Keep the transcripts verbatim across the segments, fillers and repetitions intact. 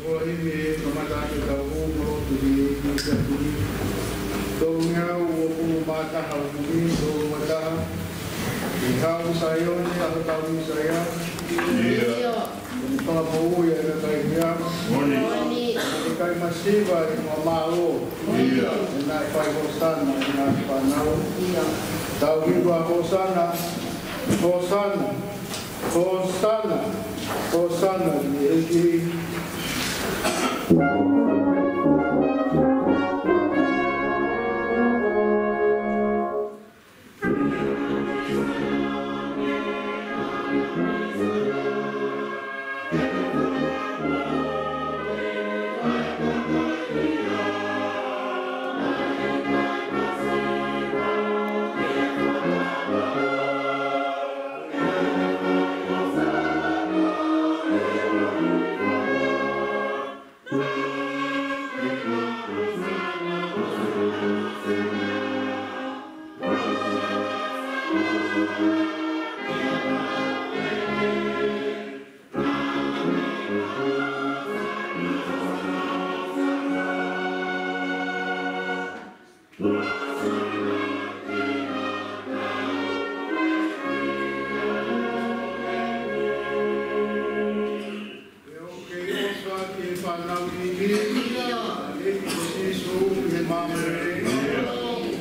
Ko e himi ʻe kamata ʻetau ongo, tuki, tuki, tuki. Tolungeau uofulu mā taha, tuki, tolungeau mā taha. ʻI he haʻu ʻa Saione, ʻa hotau Mīsaia. ʻIo. ʻOku fakamoʻui ʻa e kakai hia. Moʻoni. ʻOku ʻikai masiva ʻi hono mālō. ʻIo. ʻE naʻe fai hōsana ʻi he ngaahi fānau. ʻIo. Tau hiva hōsana, hōsana. Hōsana, hōsana ki he ʻEiki. ʻIo, ke ʻofa ki he fānau iiki. ʻIo. ʻA e ʻEiki ko Sīsū ʻi he māmani. ʻIo.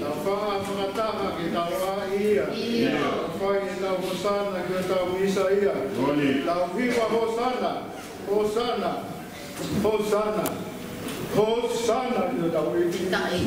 Tau faʻa fakataha ke tau ʻai ia. ʻIo. Tau fai ʻetau hōsana ki hotau Mīsaia. Moʻoni. Tau hiva hōsana, hōsana, hōsana, hōsana ki hotau ʻEiki. Taʻi.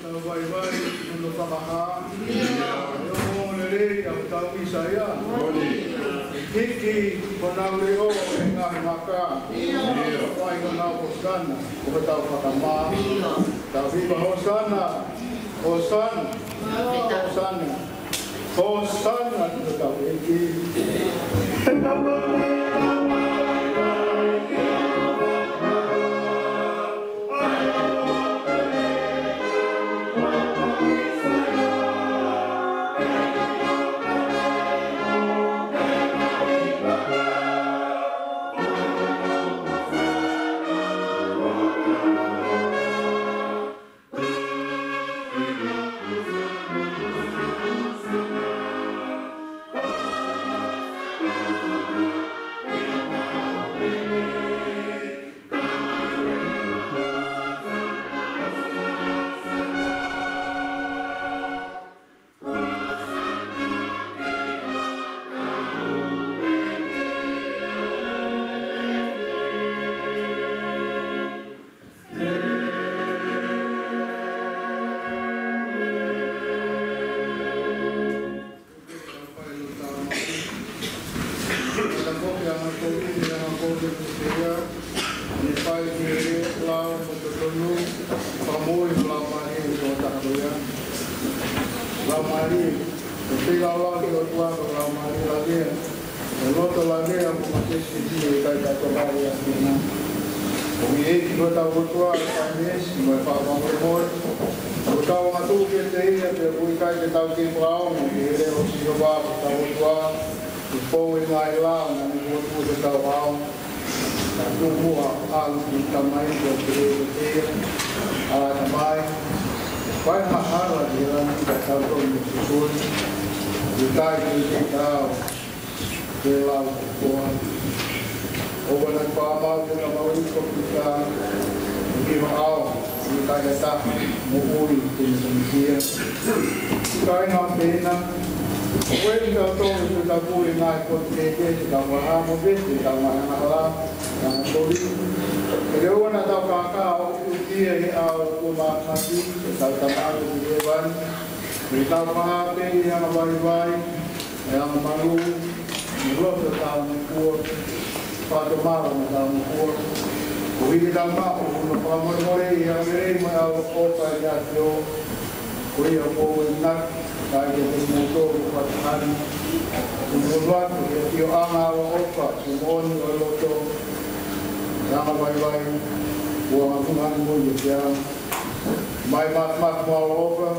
Tau vaivai, hono fakahā. ʻIo. ʻE ongoongolelei ʻa hotau Mīsaia. Moʻoni. Hiki honau leʻo ʻi he ngaahi maka. ʻIo. Fai honau hōsana ko hotau fakamā. ʻIo. Tau hiva hōsana, hōsana, hōsana. Hōsana ki hotau ʻEiki. Ki he lao mo e totonu, fakamoʻui ho laumālie ʻi he tokotaha ko ia. Laumālie, ʻoku te lau ki he ʻOtua ko e laumālie lavea, ʻa e loto lavea mo e makesiti ʻe ʻikai ke toe ʻi ai ʻa kinautolu. ʻOku ʻi he ʻEiki ko hotau ʻOtua ʻa e fakamoʻui mo e fakamolemole. ʻOku tau angatuʻu kiate ia, pea ʻoku ʻikai ke tau kei fakaongo ki he leʻo ʻo Sihova ko hotau ʻOtua, ʻi he pou ʻo e ngaahi lao naʻa ne fokotuʻu ki hotau ʻao. Naʻa tuku muʻa ʻa e ʻalu ki he Tamai, ko e pehē ʻe ia, ʻAlo Tamai, fai ha hala ʻi he langi kae tau tonu mo e sukui, ʻi he taimi ʻoku ʻikai ke tau ke lau kotoa. ʻOua naʻa fakamau ke tau maʻu ʻi he kopi ka ki ho ʻao, ʻi he taimi ʻe taha, moʻui ke ne tonu kia. Kāinga ʻofeina, ʻoku ʻi ai kitautolu ʻi he Tohi Tapu ʻi he ngaahi potu kehekehe, ʻi he tau vaha mo pē, ʻi he tau ngaahi angahala, ngaahi toli. Pea ʻoua naʻa tau kākā ʻo ʻukia ʻi he ʻao ʻo e māmani, ʻi he tau tamaʻa ki hēvani, ʻi he tau vaha pē ʻi he angavaivai, ʻi he angamalū, mo e loto taʻengata, fakatomala mo taʻengata. Koeʻuhi ke tau maʻu hono fakamolemole ʻi he angalelei mo e ʻaloʻofa ʻa e ʻAfiona. Ko ia ʻoku ou enginaki, kae ʻikai ke mou tō ko fakahani. Kuo mou ʻoatu ʻa e ʻafioʻanga ʻaloʻofa, ko e moʻoni ʻo e loto, ʻi he angavaivai, ʻo angavaivai mo ia pea. Mai mafimafi mo ʻaloʻofa,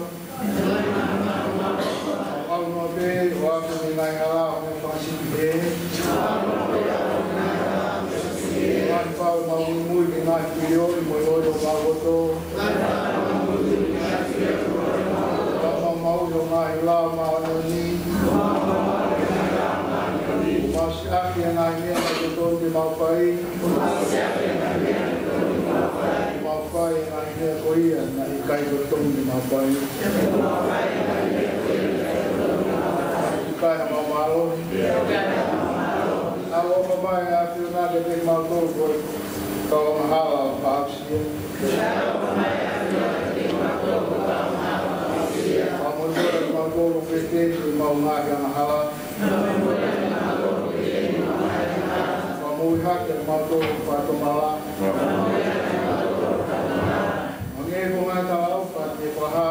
ʻAunoa pē ʻo aʻu ki he ngaahi hala ʻo e fakasipi pē. Ngaahi pau mau muimui ki he ngaahi pilioni mo e ʻoiʻoi ʻo mau loto. Mau mau ʻi he ngaahi lao māʻoniʻoni. Mau siʻaki ʻa e ngaahi meʻa ʻoku totonu ke mau fai. Mau fai ʻa e ngaahi meʻa ko ia naʻe ʻikai totonu ke mau fai. ʻIkai ha mau mālohi. ʻAloʻofa mai ʻa e ʻAfiona kiate kimautolu ko e kau angahala ʻoku paʻasia. Fakamolemole kimautolu pē ki heʻemau ngaahi angahala. Fakamoʻui hake kimautolu ʻi he fakatomala. Hangē ko e ngaahi talaʻofa naʻe fakahā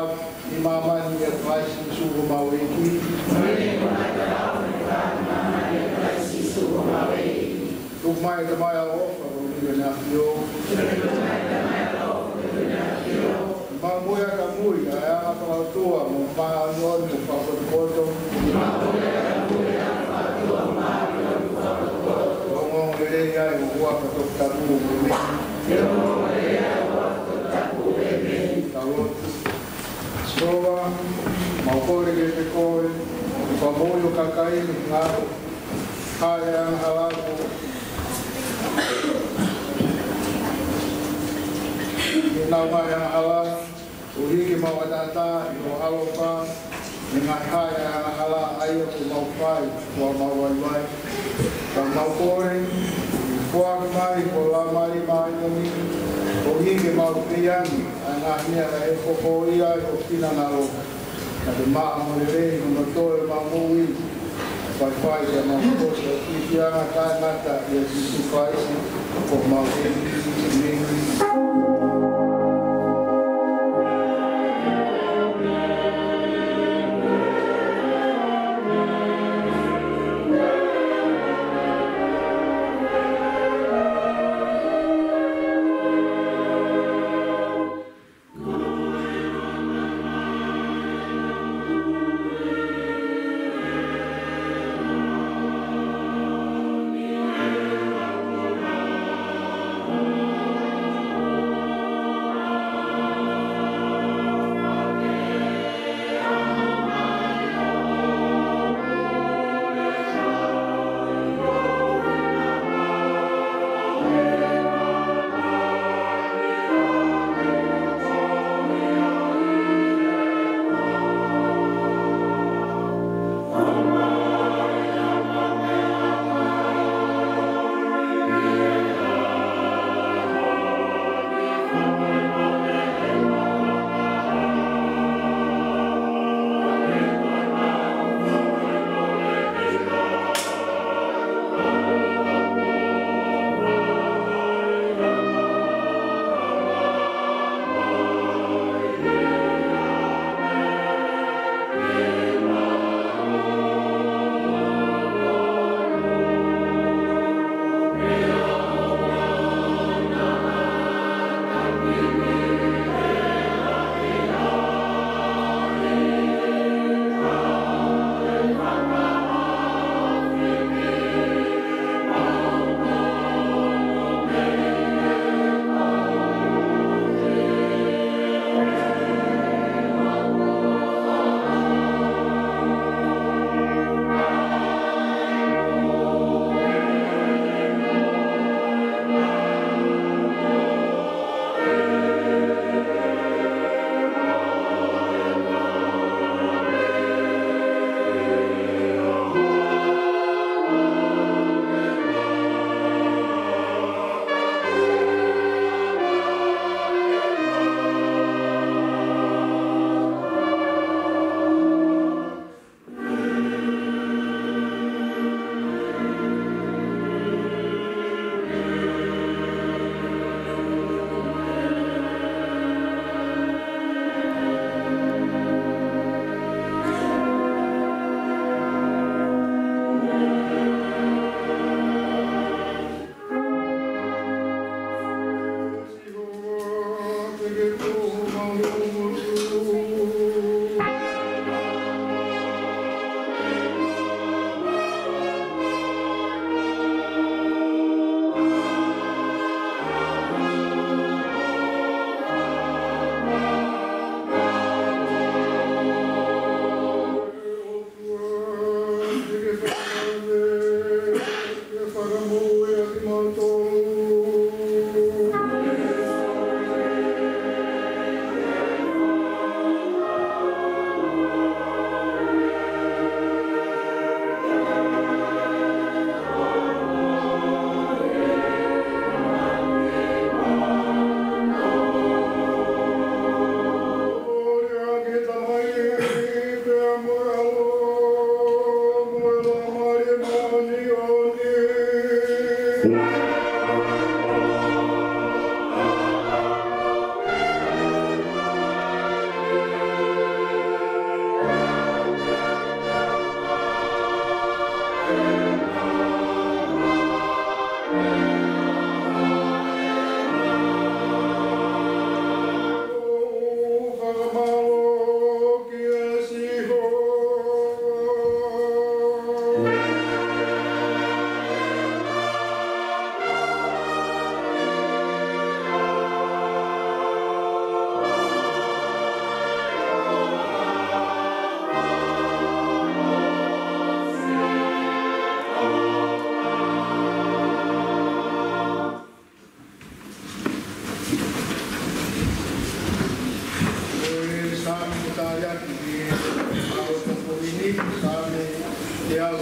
ʻi māmani ʻia Kalaisi Sīsū ko homau ʻEiki. Tuku mai ʻe he Tamai ʻaloʻofa koeʻuhi ko hono ʻAfio. Maʻu mo ia ka mui ʻa e anga fakaʻotua mo māʻoniʻoni mo fakapotopoto. Ongoongolelei ai ʻo e huafa toputapu mo e mei. Tau lotu. Sihova, mau kole kiate koe, fakamoʻui ho kakai ni ngalo. Hae ʻa e angahala ko ē. Ke nau hae ʻa e angahala, ʻuhi ke mau ʻataʻatā ʻi ho ʻaloʻofa, ʻi he ngaahi hae ʻa e angahala ʻa ia kuo mau fai, kuo mau vaivai. Ka mau kole, foaki mai ho Laumālie Māʻoniʻoni, ʻuhi ke mau fai ange ʻa e ngaahi meʻa ʻe hoko ia ʻi ho finangalo. Kae maʻa mo lelei hono toe ʻemau moʻui. Faifai ke mau kosi ʻa e filifianga taʻengata ʻia Sīsū Kalaisi ko homau ʻEiki. ʻĒmeni.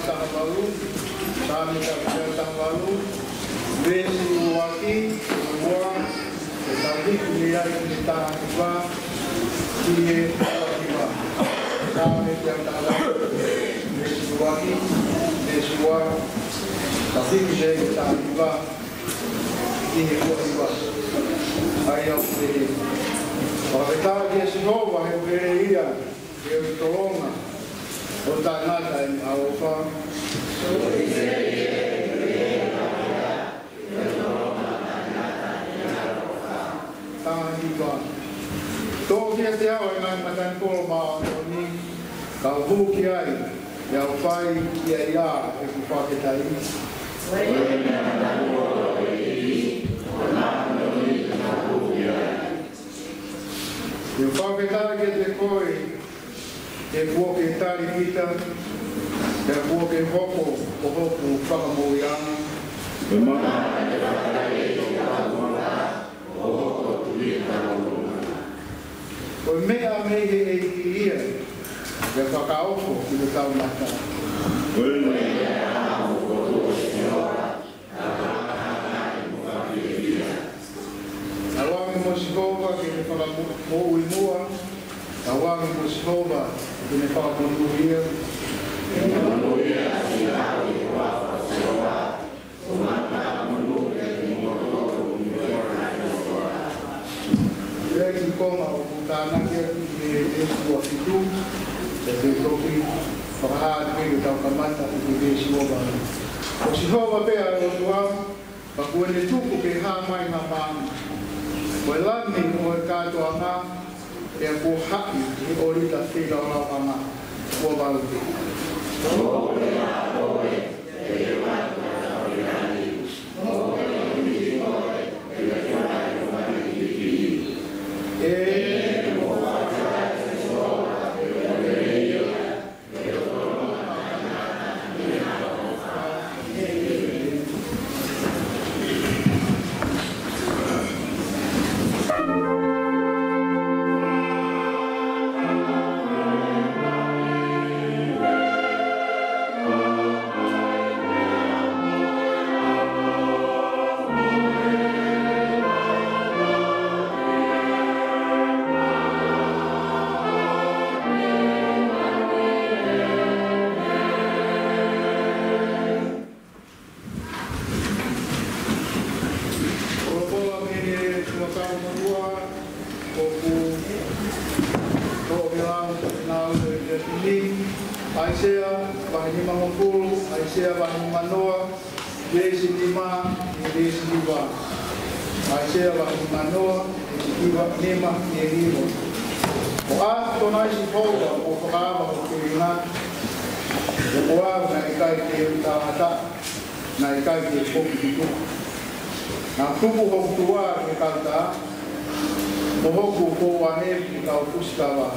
Taha valu, Saame teau taha valu, veesi ʻuluaki, ua, ʻe tau hiki mei ai ki he taha hiva, ki he ua hiva. Saame teau taha valu, veesi ʻuluaki, veesi ua, tau hiki mei ai ki he taha hiva, ki he ua hiva. ʻA ia ʻoku pehē: Fakafetaʻi kia Sihova he ʻoku lelei ia, he ʻoku tolonga ʻo taʻengata ʻene ʻaloʻofa. Taha hiva. Toʻo kiate au ʻa e ngaahi matani kolo māʻoniʻoni, kau hū ki ai, pea u fai kiate ia ʻeku fakafetaʻi. Te u fakafetaʻi kiate koe, he kuo ke tali kita, pea kuo ke hoko ko hoku fakamoʻuiʻanga. Ko e maʻa ʻo e fakataha ʻi ho ʻao, ʻo hoko ko e tuʻi ʻi ho ʻolunga. Ko e meʻa mei he ʻEiki ia, pea fakaofo ki hotau mata. Ko e meʻa ʻa e ʻOtua, ʻAloange mo Sihova ke ne fakamoʻui muʻa, ʻaloange mo Sihova ke ne fakamonūʻia. Pea ki he konga ʻoku tānaki atu ʻi he veesi ua fitu, pea te u toki fakahā atu ke tau kamata ʻi he veesi ua valu. Ko Sihova pē ʻa e ʻOtua, pea kuo ne tuku ke hā mai ha maama. Ko e Lami ʻo e kātoanga, pea kuo haʻi ʻi he ʻōlita feilaulau ʻanga. Ua valu. Polokalama mei he Fuakava Motuʻa, ʻoku toʻo ke lau ʻe nautolu ʻi he efiafi ni. ʻAisea vahe nimangofulu, ʻAisea vahe nimanoa, veesi nima ki he veesi hiva. ʻAisea vahe nimanoa, veesi hiva, nima ki he hiva. Kuo ʻAtonai Sihova kuo fakaava hoku telinga, he ko au naʻe ʻikai te u tangata, naʻe ʻikai te u foki ki tuʻa. Naʻe tupu hoku tuʻa ʻi he kautaha, mo hoku kouahe ʻi he kau fusi kava.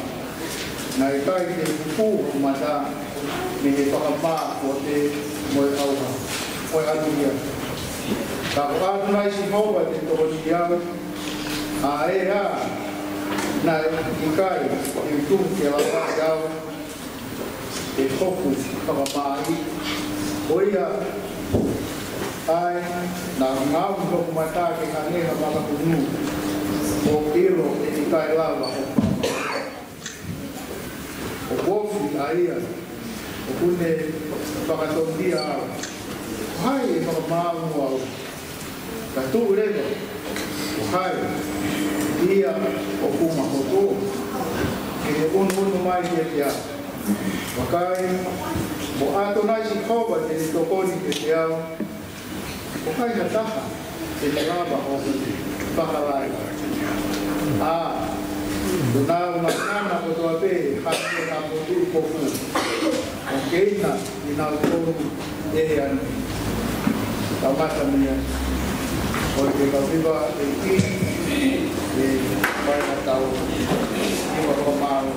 Naʻe ʻikai te u pupū hoku mata mei he fakamā kuo te mo e ʻauha, mo e ʻalu ia. Ka ko ʻAtonai Sihova te ne tokoniʻi au, ʻa ē naʻe ʻikai te u tuhu ke lavaʻi au ʻe hoku fakamāʻi. Ko ia ai, naʻa ku ngaohi hoku mata ke hangē ha makahunu, ʻo ʻilo ʻe ʻikai lava hoku fakamāʻi. ʻOku ofi ʻa ia ʻoku ne fakatonuhia au. Ko hai ʻe fakamaau mo au? Ka tuʻu leva, ko hai ia ʻoku ma hopo, ke ne ʻunuʻunu mai kiate au? Vakai, ko ʻAtonai Sihova te ne tokoni kiate au. Ko hai ha taha te ne lava ʻo fakalahi? ʻA, ko ʻenau ngangana kotoa pē hangē ha motuʻi kofu, ʻoku keina kinautolu ʻe he anu. Kamata mei ai. ʻOi ke kau viva ʻEiki, ʻe fai ha tau viva fakamālō.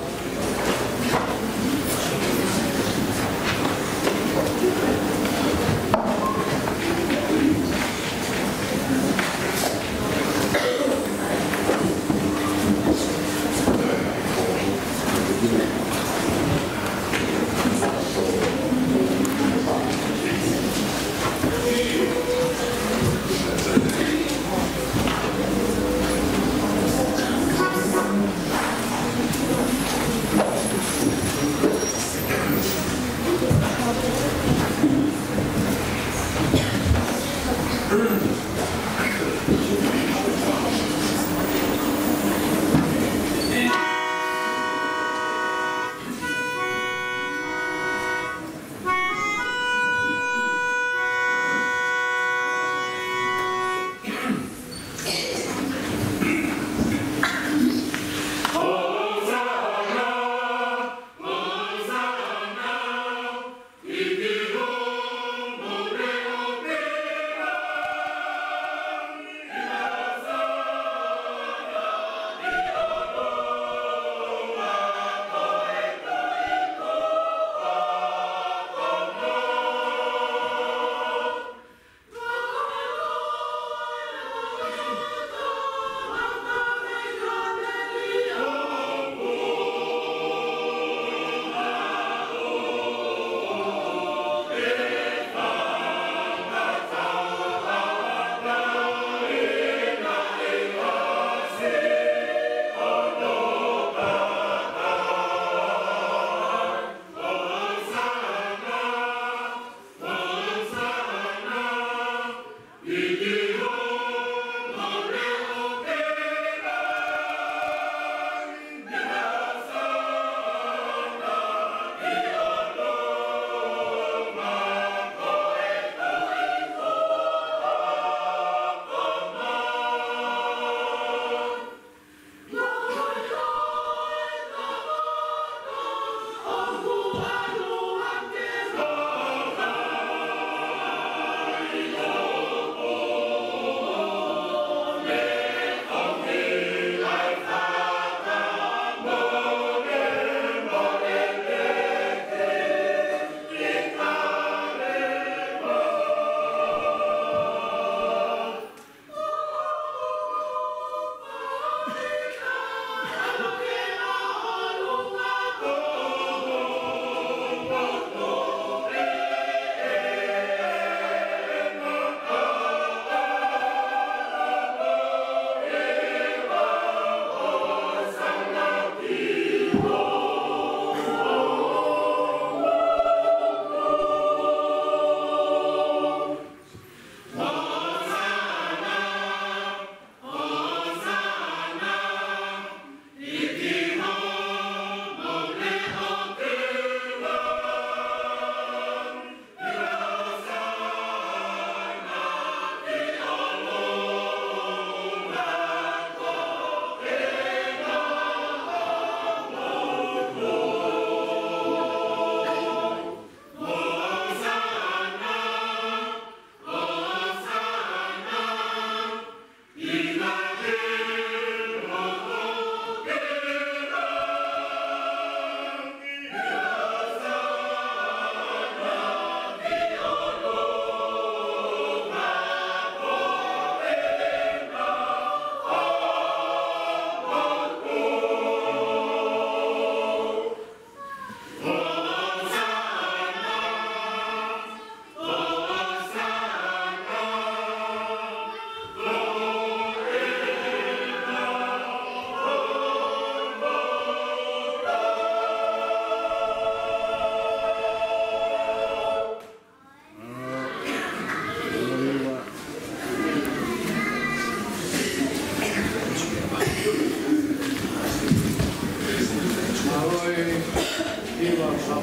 Ua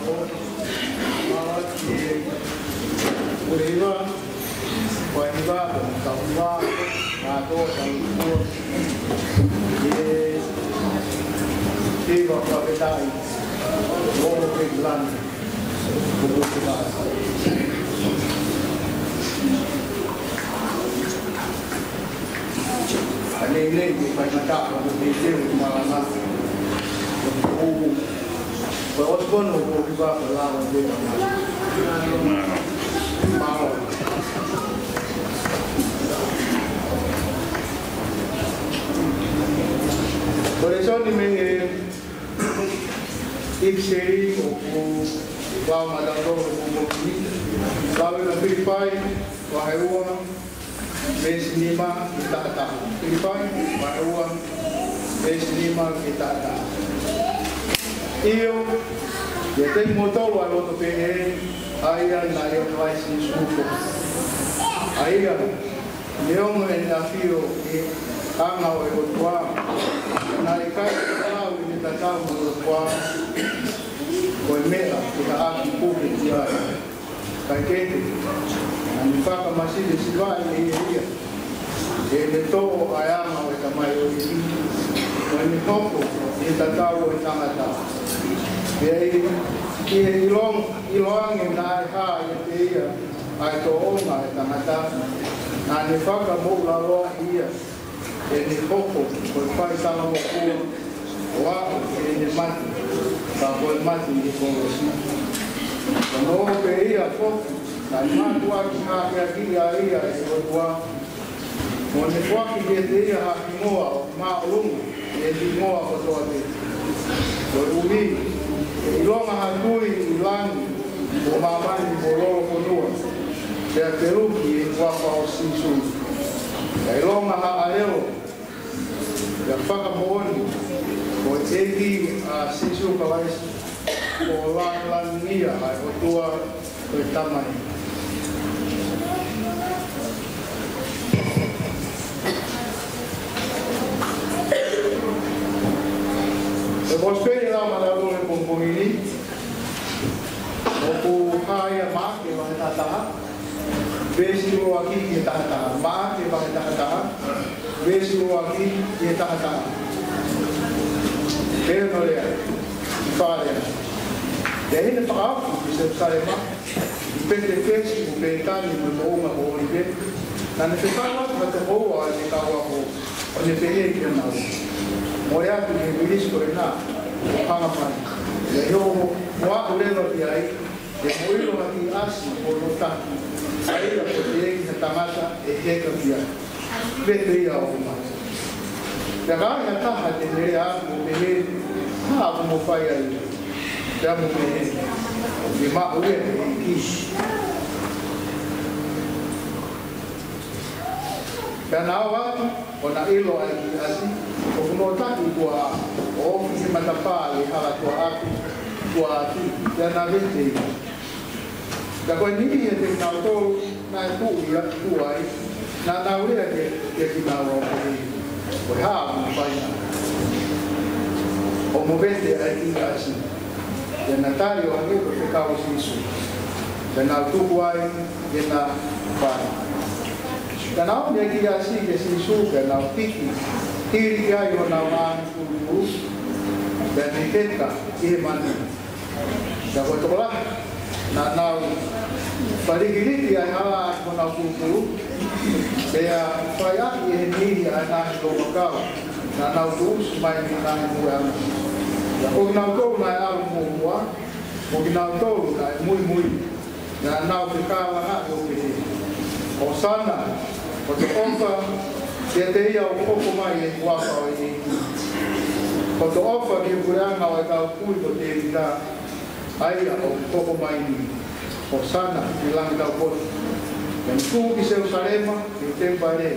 hiva, ua hiva, ua hiva, ua hiva, ua hiva, ua hiva, ua hiva. Ka neʻineʻi ke fai mata, ko e teu malanga. Ko, ko e osikono ko e kiva ko e lao de. Mālō. Ko e lēsoni mei he ʻIpiseli ʻoku lau maʻatautolu he pongipongi ni. Lau ʻi he Filipai, vahe ua, veesi nima ki he taha taha. Filipai, vahe ua, veesi nima ki he taha taha. ʻIo, ʻiate kimoutolu ʻa e loto pehē, ʻa ia naʻe ʻia Kalaisi Sīsū ko. ʻA ia, neongo ʻene ʻafio ʻi he anga ʻo e ʻOtua, naʻe ʻikai ke lau ʻene tatau mo e ʻOtua ko e meʻa ke haʻaki puke ki ai. Kae kehe, naʻa ne fakamasivesivaʻi ʻe ia ia, ʻene toʻo ʻa e anga ʻo e tamaioʻeiki, mo ʻene hoko ʻi he tatau ʻo e tangata. Pea ʻi, ʻi he ʻilo, ʻiloange naʻe hā ʻiate ia ʻa e tōʻonga ʻo e tangata, naʻa ne fakamoʻulaloaʻi ia, ʻene hoko ko e fai talangofua, ʻo aʻu ki heʻene mate, ka ko e mate ʻi he kolosi. Ka neongo pē ia foki, naʻe mātuʻaki hākeakiʻi ʻa ia ʻe he ʻOtua, mo ne foaki kiate ia ha hingoa ʻoku māʻolunga ʻi he hingoa kotoa pē. Koeʻuhi ke ʻilonga ha tui ʻi langi, mo māmani, mo lolofonua, pea peluki ʻi he huafa ʻo Sīsū. Kae ʻilonga ha ʻāngelo, pea fakamoʻoni ko e ʻEiki ʻa Sīsū Kalaisi, ko e lāngilangiʻia ʻa e ʻOtua ko e Tamai. Ko e kosipeli lau maʻatautolu he pongipongi ni, ʻoku hā ia Maʻake vahe taha taha, veesi ʻuluaki ki he taha taha. Maʻake vahe taha taha, veesi ʻuluaki ki he taha taha. Pehē hono lea, ʻi he fakalea: Pea ʻi heʻene fakaʻosi ki Selūsalema, ʻi Petefesi mo Pētani mo e Moʻunga ko ʻŌlive, naʻa ne fekau atu ha toko ua ʻo ʻene kau ako, ʻo ne pehē kiate kinautolu: Mole atu ki he vilisi ko ena, ʻo hanga mai. Pea ʻi hoʻomo aʻu leva ki ai, te mo ʻilo ha kiʻi ʻasi ʻi hono taki, ʻa ia ko e teʻeki ha tangata ʻe heka ki ai. Vete ia ʻo mate. Pea ka ai ha taha te ne lea atu ʻo pehē, Ko e hā ʻoku mo fai ai? Pea mo pehē, ʻOku ke maʻu ia ʻe he ʻEiki. Pea na ō atu, ʻo na ʻilo ʻa e kiʻi ʻasi, ʻoku noʻotaki ʻi tuʻa, ʻo ofi he matapā ʻi he hala tuʻa ʻapi, tuʻa ʻapi, pea na vete ia. Pea ko e niʻihi ʻiate kinautolu naʻe tuʻu ia, tuʻu ai, naʻa nau lea kiate kinaua ʻo pehē, Ko e hā ʻoku mo fai ai, ʻo mo vete ʻa e kiʻi ʻasi? Pea na tali ʻo hangē ko e fekau ʻa Sīsū. Pea nau tuku ai ke na fai. Pea nau ʻomi ʻa e kiʻi ʻasi kia Sīsū, pea nau piki hili ki ai honau angi fulufulu, pea ne heka ʻi he manu. Pea ko e tokolahi naʻa nau falikiliki ʻa e hala ʻaki honau fulufulu, pea fai ʻaki ʻe he niʻihi ʻa e ngaahi loukakau naʻa nau tuʻusi mai mei he ngaahi puleʻanga. Pea ko kinautolu naʻe ʻalu muʻomuʻa, mo kinautolu naʻe muimui, naʻa nau fekālangaʻi ʻo pehē, ʻOsana, ʻoku ʻofa kiate ia ʻoku hoko mai ʻi he huafa ʻo e ʻEiki. ʻOku ʻofa ki he puleʻanga ʻo e kau kui ko Tēvita, ʻa ia ʻoku hoko mai ni. ʻOsana ʻi he langi taupotu. Pea ne tuʻu ki Selūsalema, ki he temipale,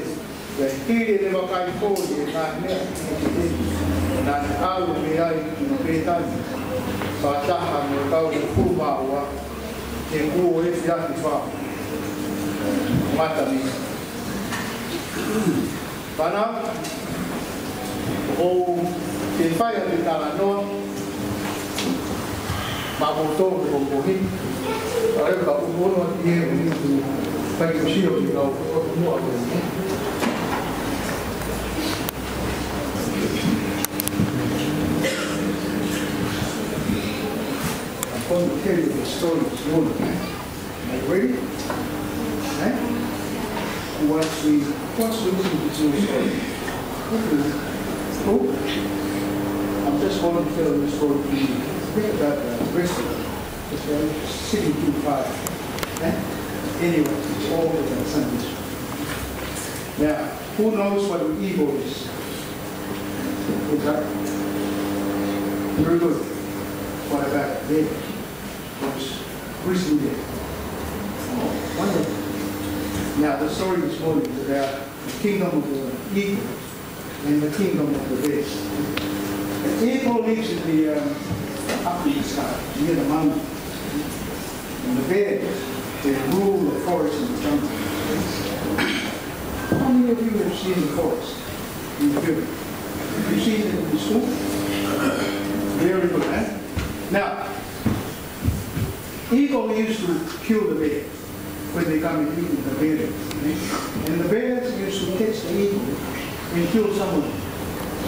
pea hili ʻene vakai holi ʻi he ngaahi meʻa kehekehe, naʻa ne ʻalu mei ai ki Pētani, fakataha mo e kau hongofulu mā ua, ke kuo efiafi fau. Ngata misa. Fānau, ʻoku ou fie fai atu e talanoa Ka ʻoku tō ke pongipongi. ʻA ia ka ʻoku ono atu ia ʻoku ʻikai ke u sio ki he kau ʻoku muʻa ko eni. I'm going to tell you the story this morning. Are you ready? Eh? Who wants to, who wants to listen to this story? Okay. Who? I'm just going to tell this story to you. Think about that. Rest of it. It's, uh, sitting too far. Eh? Anyway, it's all in the Sunday school. Now, who knows what an eagle is? Who's that? Very good. What about a bear? Who's grizzly bear? Oh, wonderful. Now, the story this morning is about the kingdom of the eagle and the kingdom of the bear. The eagle lives in the, um, up in the sky, near the mountain. And the bears, they rule the forest and the jungle. How many of you have seen the forest in the film? Have you seen it in the school? Very good, eh? Now, eagle used to kill the bear when they come and eat in the bear. And the bears used to catch the eagle and kill some of them.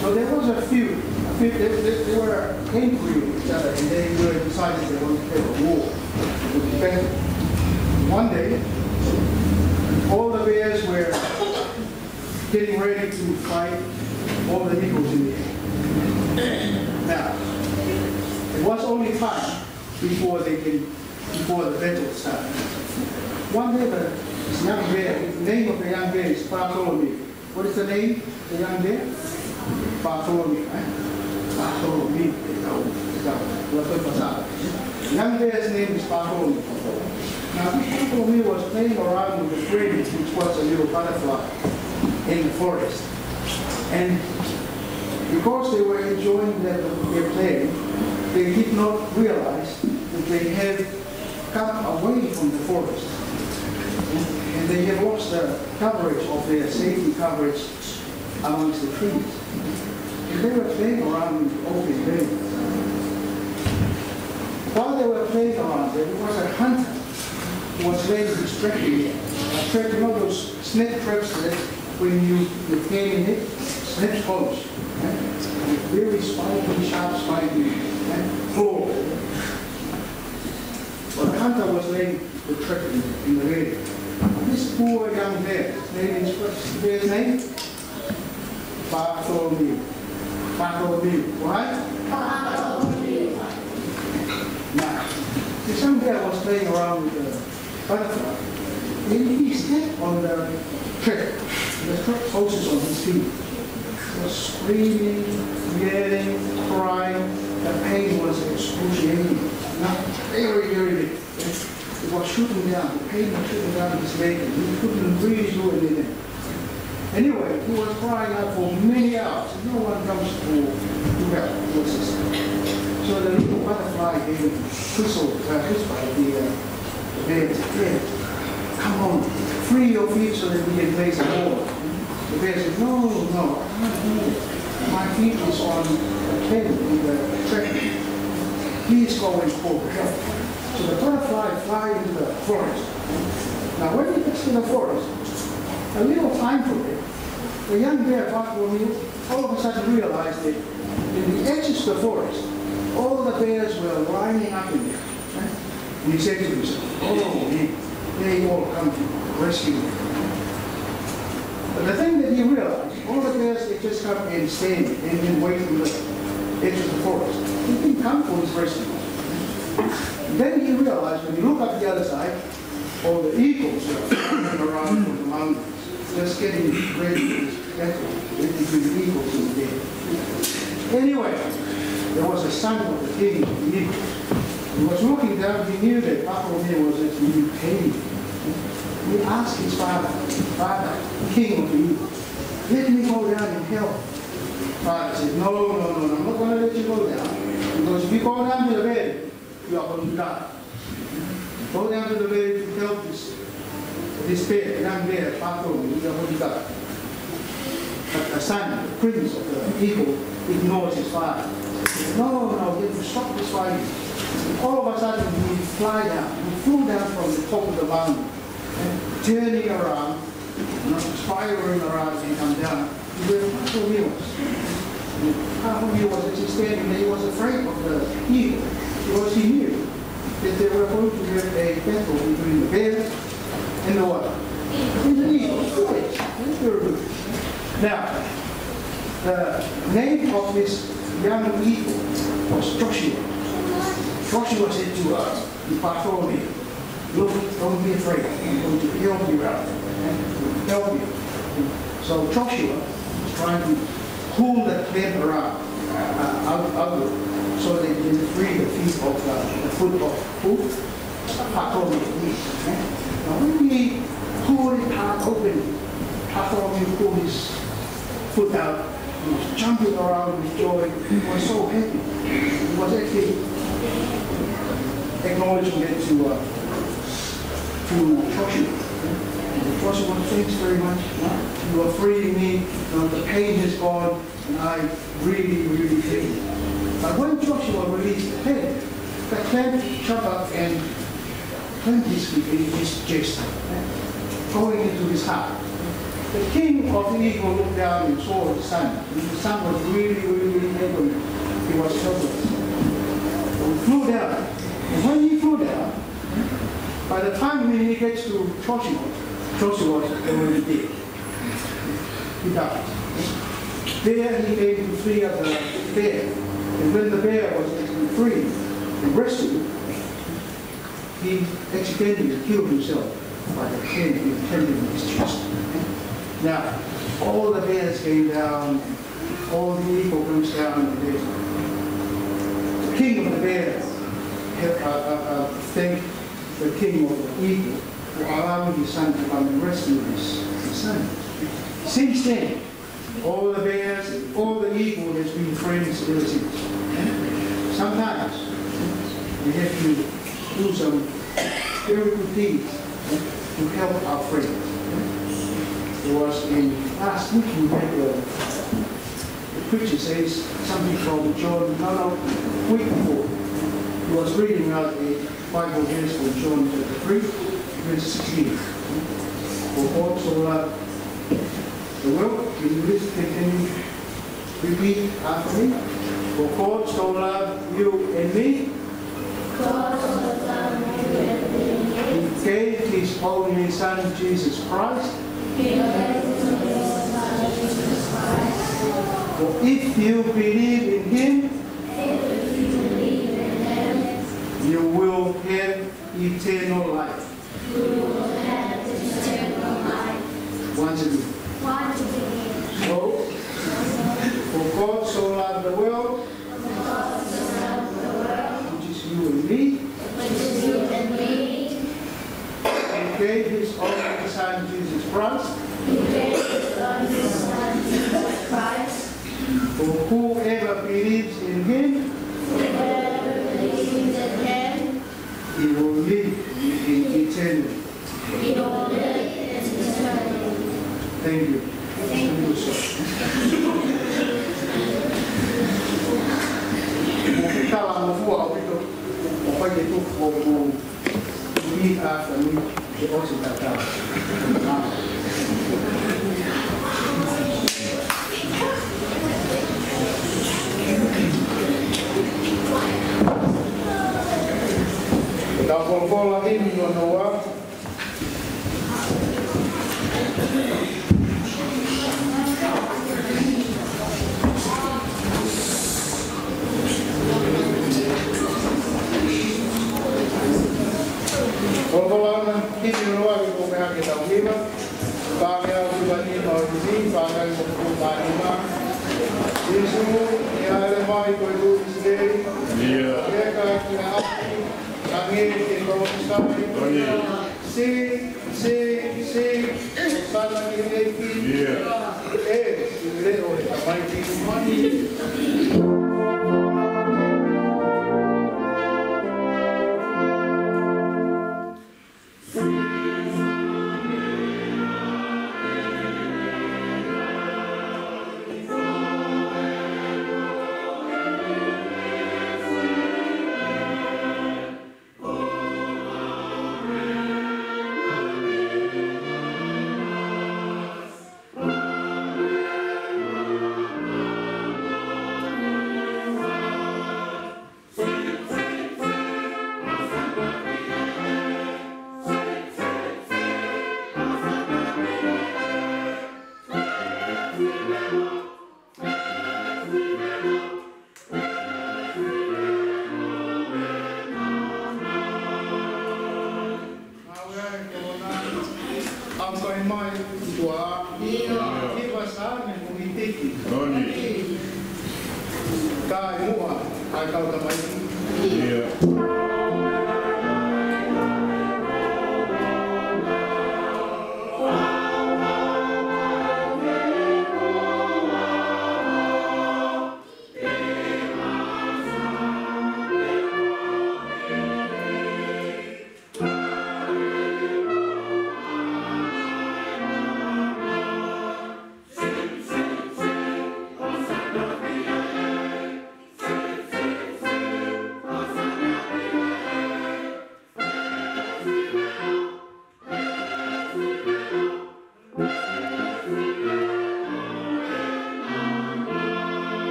So there was a few, a few they, they, they were angry with each other, and they were decided they wanted to have a war with the bear. One day, all the bears were getting ready to fight all the eagles in the air. Now, it was only time before they can, before the battle started. One day, the, this young bear, the name of the young bear is Bartholomew. What is the name of the young bear? Bartholomew, eh? Bartholomew, te tau, te tau, ua toi pasala. Young bear's name is Bartholomew. Now, this Bartholomew was playing around with a friend, which was a little butterfly in the forest. And because they were enjoying their, their play, they did not realize that they had come away from the forest. And they had lost the coverage of their safety coverage amongst the trees. And they were playing around in the open day. While they were playing around there, there was a hunter who was laying his trap in there. A trap, you know those snake traps that when you, you get in it, snakes follows, eh? With very spiky, sharp, spiky, eh, claw. Well, the hunter was laying the trap in, in the rain. This poor young bear, his name is, what's the bear's name? Bartholomew. Bartholomew, right? Bartholomew. Now, this young bear was playing around with the butterfly. And he stepped on the trap. The trap closes on his feet. He was screaming, yelling, crying. The pain was excruciating. Now, very, very big. It was shooting down. The pain was shooting down his leg, and he couldn't really do anything. Anyway, he was crying out for many hours. No one comes to, to help, to assist him. So the little butterfly gave him a whistle, uh, whisper at the, uh, the bear. Said, "Bear, come on, free your feet so that we can play some more." The bear said, "No, no, I can't do it. My feet is on the pen in the trap. Please go and call for help." So the butterfly fly into the forest. Now, when he gets to the forest, a little time from it, the young bear, Bartholomew, all of a sudden realized that in the edges of the forest, all the bears were lining up in there. Right? And he said to himself, "Oh, they, they all come to rescue me." But the thing that he realized, all the bears, they just come and stand and, and wait in the edge of the forest. They didn't come for his rescue. Then he realized, when you look up the other side, all the eagles were flying around from the mountains, just getting ready for this battle between the eagles and the bear. Anyway, there was a son of the king of the eagles. He was looking down, he knew that Bartholomew was at the pain. He asked his father, "Father, king of the eagles, let me go down and help." Father said, "No, no, no, no, I'm not gonna let you go down. Because if you go down to the valley, you are going to die. Go down to the valley to help this, this bear, young bear, Bartholomew, you are going to die." But the son, the prince of the eagle, ignores his father. He said, "No, no, we have to stop this fighting. All of a sudden, he fly down, he flew down from the top of the mountain, and turning around, you know, spiraling around and come down to where Bartholomew was. And Bartholomew was actually standing there, he was afraid of the eagle, because he knew that they were going to have a battle between the bear and the what? And the eagle. Very good. Now, the name of this young eagle was Joshua. Joshua said to, uh, to Bartholomew, "Look, don't be afraid. I'm going to help you out. Help you." So Joshua was trying to pull the clamp around, uh, out, outward, so that he can free the feet of, uh, the foot of who? Bartholomew. Now, when he pulled it hard open, Bartholomew pulled his foot out. He was jumping around with joy. He was so happy. He was actually acknowledging that to, uh, to Joshua. And Joshua, "Thanks very much. You are freeing me. You know, the pain has gone, and I really, really feel it." But when Joshua released the clamp, the clamp shot up and clamped his, his chest, going into his heart. The king of the eagle looked down and saw the son. And the son was really, really, really helpless. He was helpless. So he flew down. And when he flew down, by the time when he gets to Joshua, Joshua was already dead. He died. There he came to free of the bear. And when the bear was actually free and rescued, he accidentally killed himself by the clamp being clamped in his chest. Now, all the bears came down, all the eagle comes down, and the, the king of the bears, uh, uh, uh, thanked the king of the eagle for allowing his son to come and rescue his, his son. Since then, all the bears, all the eagle has been friends ever since. Sometimes we have to do some very good deeds to help our friends. It was in last week we had a, the preacher says something from John, no, no, week before. He was reading out a Bible verse from John chapter three, verse sixteen. For God so loved the world, can you listen, can you repeat after me? For God so loved you and me, he gave his only Son, Jesus Christ. For if you believe in him, you will have eternal life. Once again. So, for God so loved the world, which is you and me, he gave his only Son, Jesus Christ. For whoever believes in him, he will live in eternity. Thank you. Thank you, sir. Ko e talangofua ʻaupito, ʻoku ou fie tuku ʻo repeat after me, ke ʻosi e tatau. Tau folofola himi ʻo Noa. Folofola himi ʻo Noa, ko e meʻa ke tau hiva. Pea ʻi he ʻaho ni, pea ʻi he ʻaho ni, pea ʻi he ʻaho ni. Sīsū, ʻi he ʻaho ni, ko e tuʻi sitei. ʻIo. Ke ka ki na api, ange ke tau sai. ʻIo. Si, si, si, Hōsana ki he ʻEiki. ʻIo. ʻE, ʻi he leʻo ʻo e Tamai Tamaiki. Kau tamaiki. ʻIo.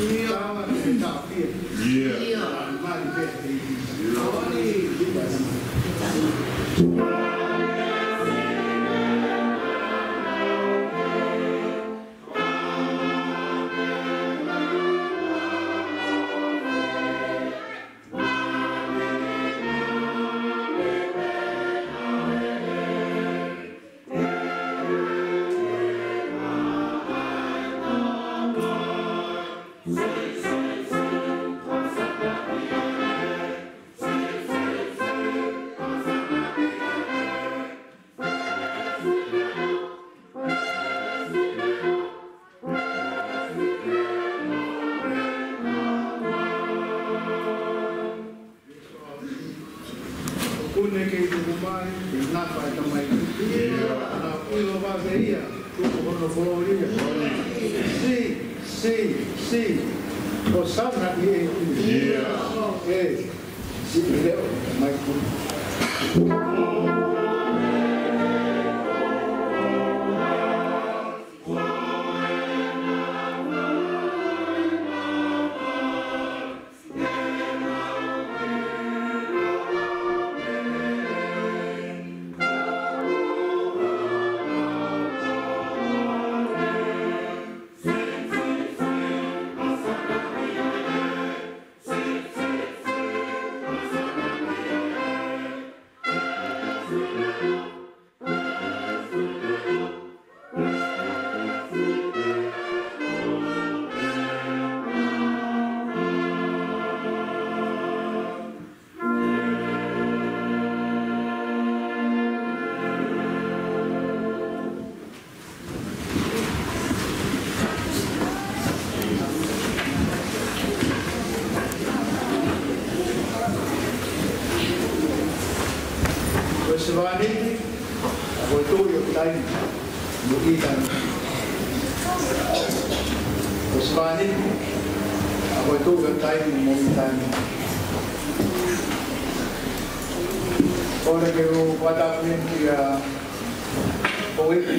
ʻIo. ʻOku ne kei tuku mai, ʻi he nafa ʻo e tamaiki. ʻIo. Naʻa ku ʻilo vave ia, tuku hono kolōlia. Sī, sī, sī. Hōsana ʻi he ʻEiki. ʻIo. ʻE, sī, ʻi he leʻo, tamaiki. Ko e sevāniti, ko e tuʻi ʻo e taimi, mo e taimi. Ko e sevāniti, ko e tuʻi ʻo e taimi, mo e taimi. Kole ke u fakatapu atu kia Houʻeiki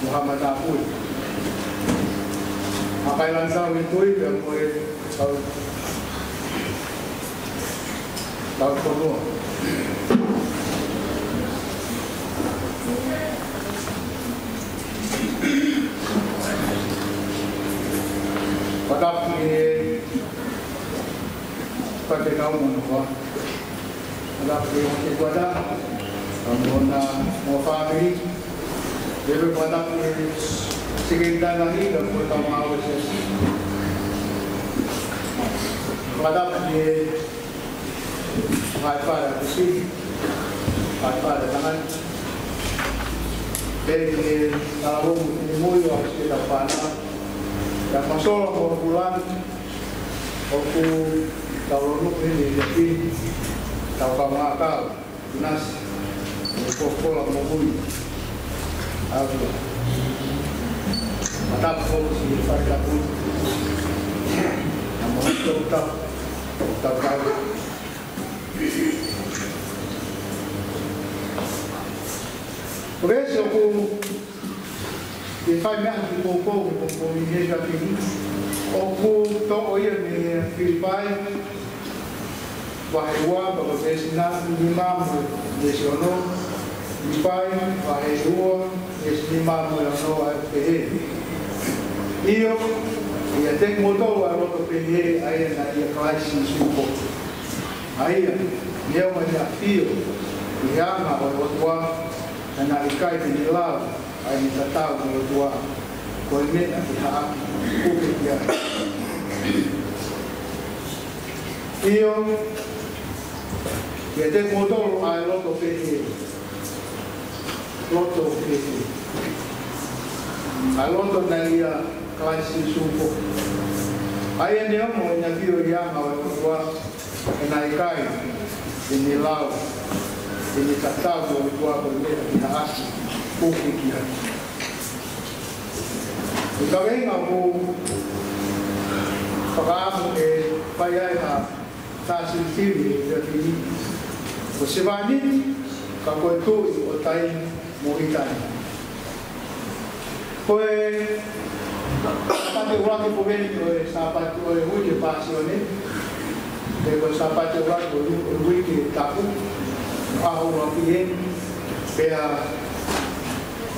mo Haʻa Matāpule. ʻA e kakai Lāngitāu ʻi he tuʻi pea mo e kau, kau fonua. Fakatapu ki he Faifekau mo hono hoa. Fakatapu ki he Kuata, mo hono fāmili. Pea fakatapu ki he Sekelitali Lahi, pea mo e kau ngāue ʻa e siasi. Fakatapu ki he Faifekau ʻo e siasi, Faifekau ʻo e tangata. Pea ki he talavou mo e finemui ʻo e siasi, fānau. Pea mo Sola mo Kulani, ʻoku tau lolotonga ʻi he ʻapi ni, tau kaungā kau, nasi, mo e folofola moʻui. ʻAua. Fakatapu foki ki he fale tapu. Naʻa mo tau tau, tau tau. Ko e veesi ʻoku ke fai mei ai e poupou, poupou ʻi he ʻaho ni. ʻOku toʻo ia mei he Filipai, vahe ua, pea ko e veesi nima mo e veesi ono. Filipai, vahe ua, veesi nima mo e ono ʻoku pehē: ʻIo, ʻiate kimoutolu ʻa e loto pehē, ʻa ia naʻe ʻia Kalaisi Sīsū. ʻA ia, neongo ʻene ʻafio ʻi he anga ʻo e ʻOtua, ka naʻe ʻikai te ne lau ʻa ʻene tatau mo e ʻOtua. ko e meʻa ke haʻaki puke ki ai. ʻIo, kiate kimoutolu ʻa e loto pehē, loto pehē, ʻa e loto naʻe ʻia Kalaisi Sīsū foki, ʻa ia naʻe ongo ʻene ʻafio ʻi he anga ʻo e ʻOtua, ʻe naʻe ʻikai te ne lau, te ne tatau mo e ʻOtua, ko e meʻa ke haʻaki puke ki ai. ʻI he kaveinga ʻoku ou fakaʻamu ke fai ai ha sāsitini ʻi he efiafi ni, ko e sevāniti, ka ko e tui ʻo taimi mo e taimi. Ko e Sāpate ʻuluaki ko eni ʻo e Sāpate ʻo e uike Pāsione, pe ko e Sāpate ʻuluaki ʻo e uike tapu, ʻaho ʻuluaki eni, pea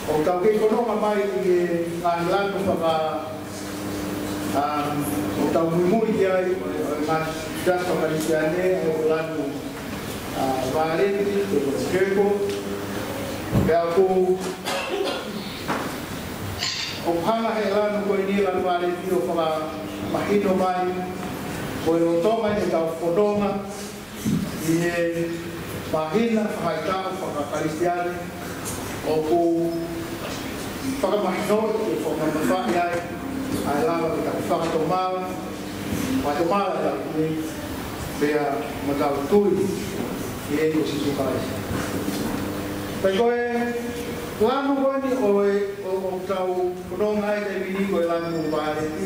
ʻoku tau kei fononga mai ʻi he ngaahi lanu faka-, um, ʻoku tau muimui ki ai, ʻo e, ʻo e ngaahi siasi faka-Kalisitiane, ʻo e lanu, uh, vāleti, pe ko e purple. Pea ʻoku, ʻoku hanga he lanu ko eni, lanu vāleti, ʻo fakamahino mai ko e lolotonga ʻetau fononga ʻi he māhina fahaʻitaʻu faka-Kalisitiane, ʻoku fakamahinoʻi ʻe fakamamafaʻi ai ʻa e lava ke tau fakatomala, fakatomala ʻetau tui, pea mo tau tui ʻi he ʻEiki ko Sīsū Kalaisi. Pea ko e lanu ko eni ʻo e, ʻo, ʻoku tau fononga ai he taimi ni ko e lanu vāleti,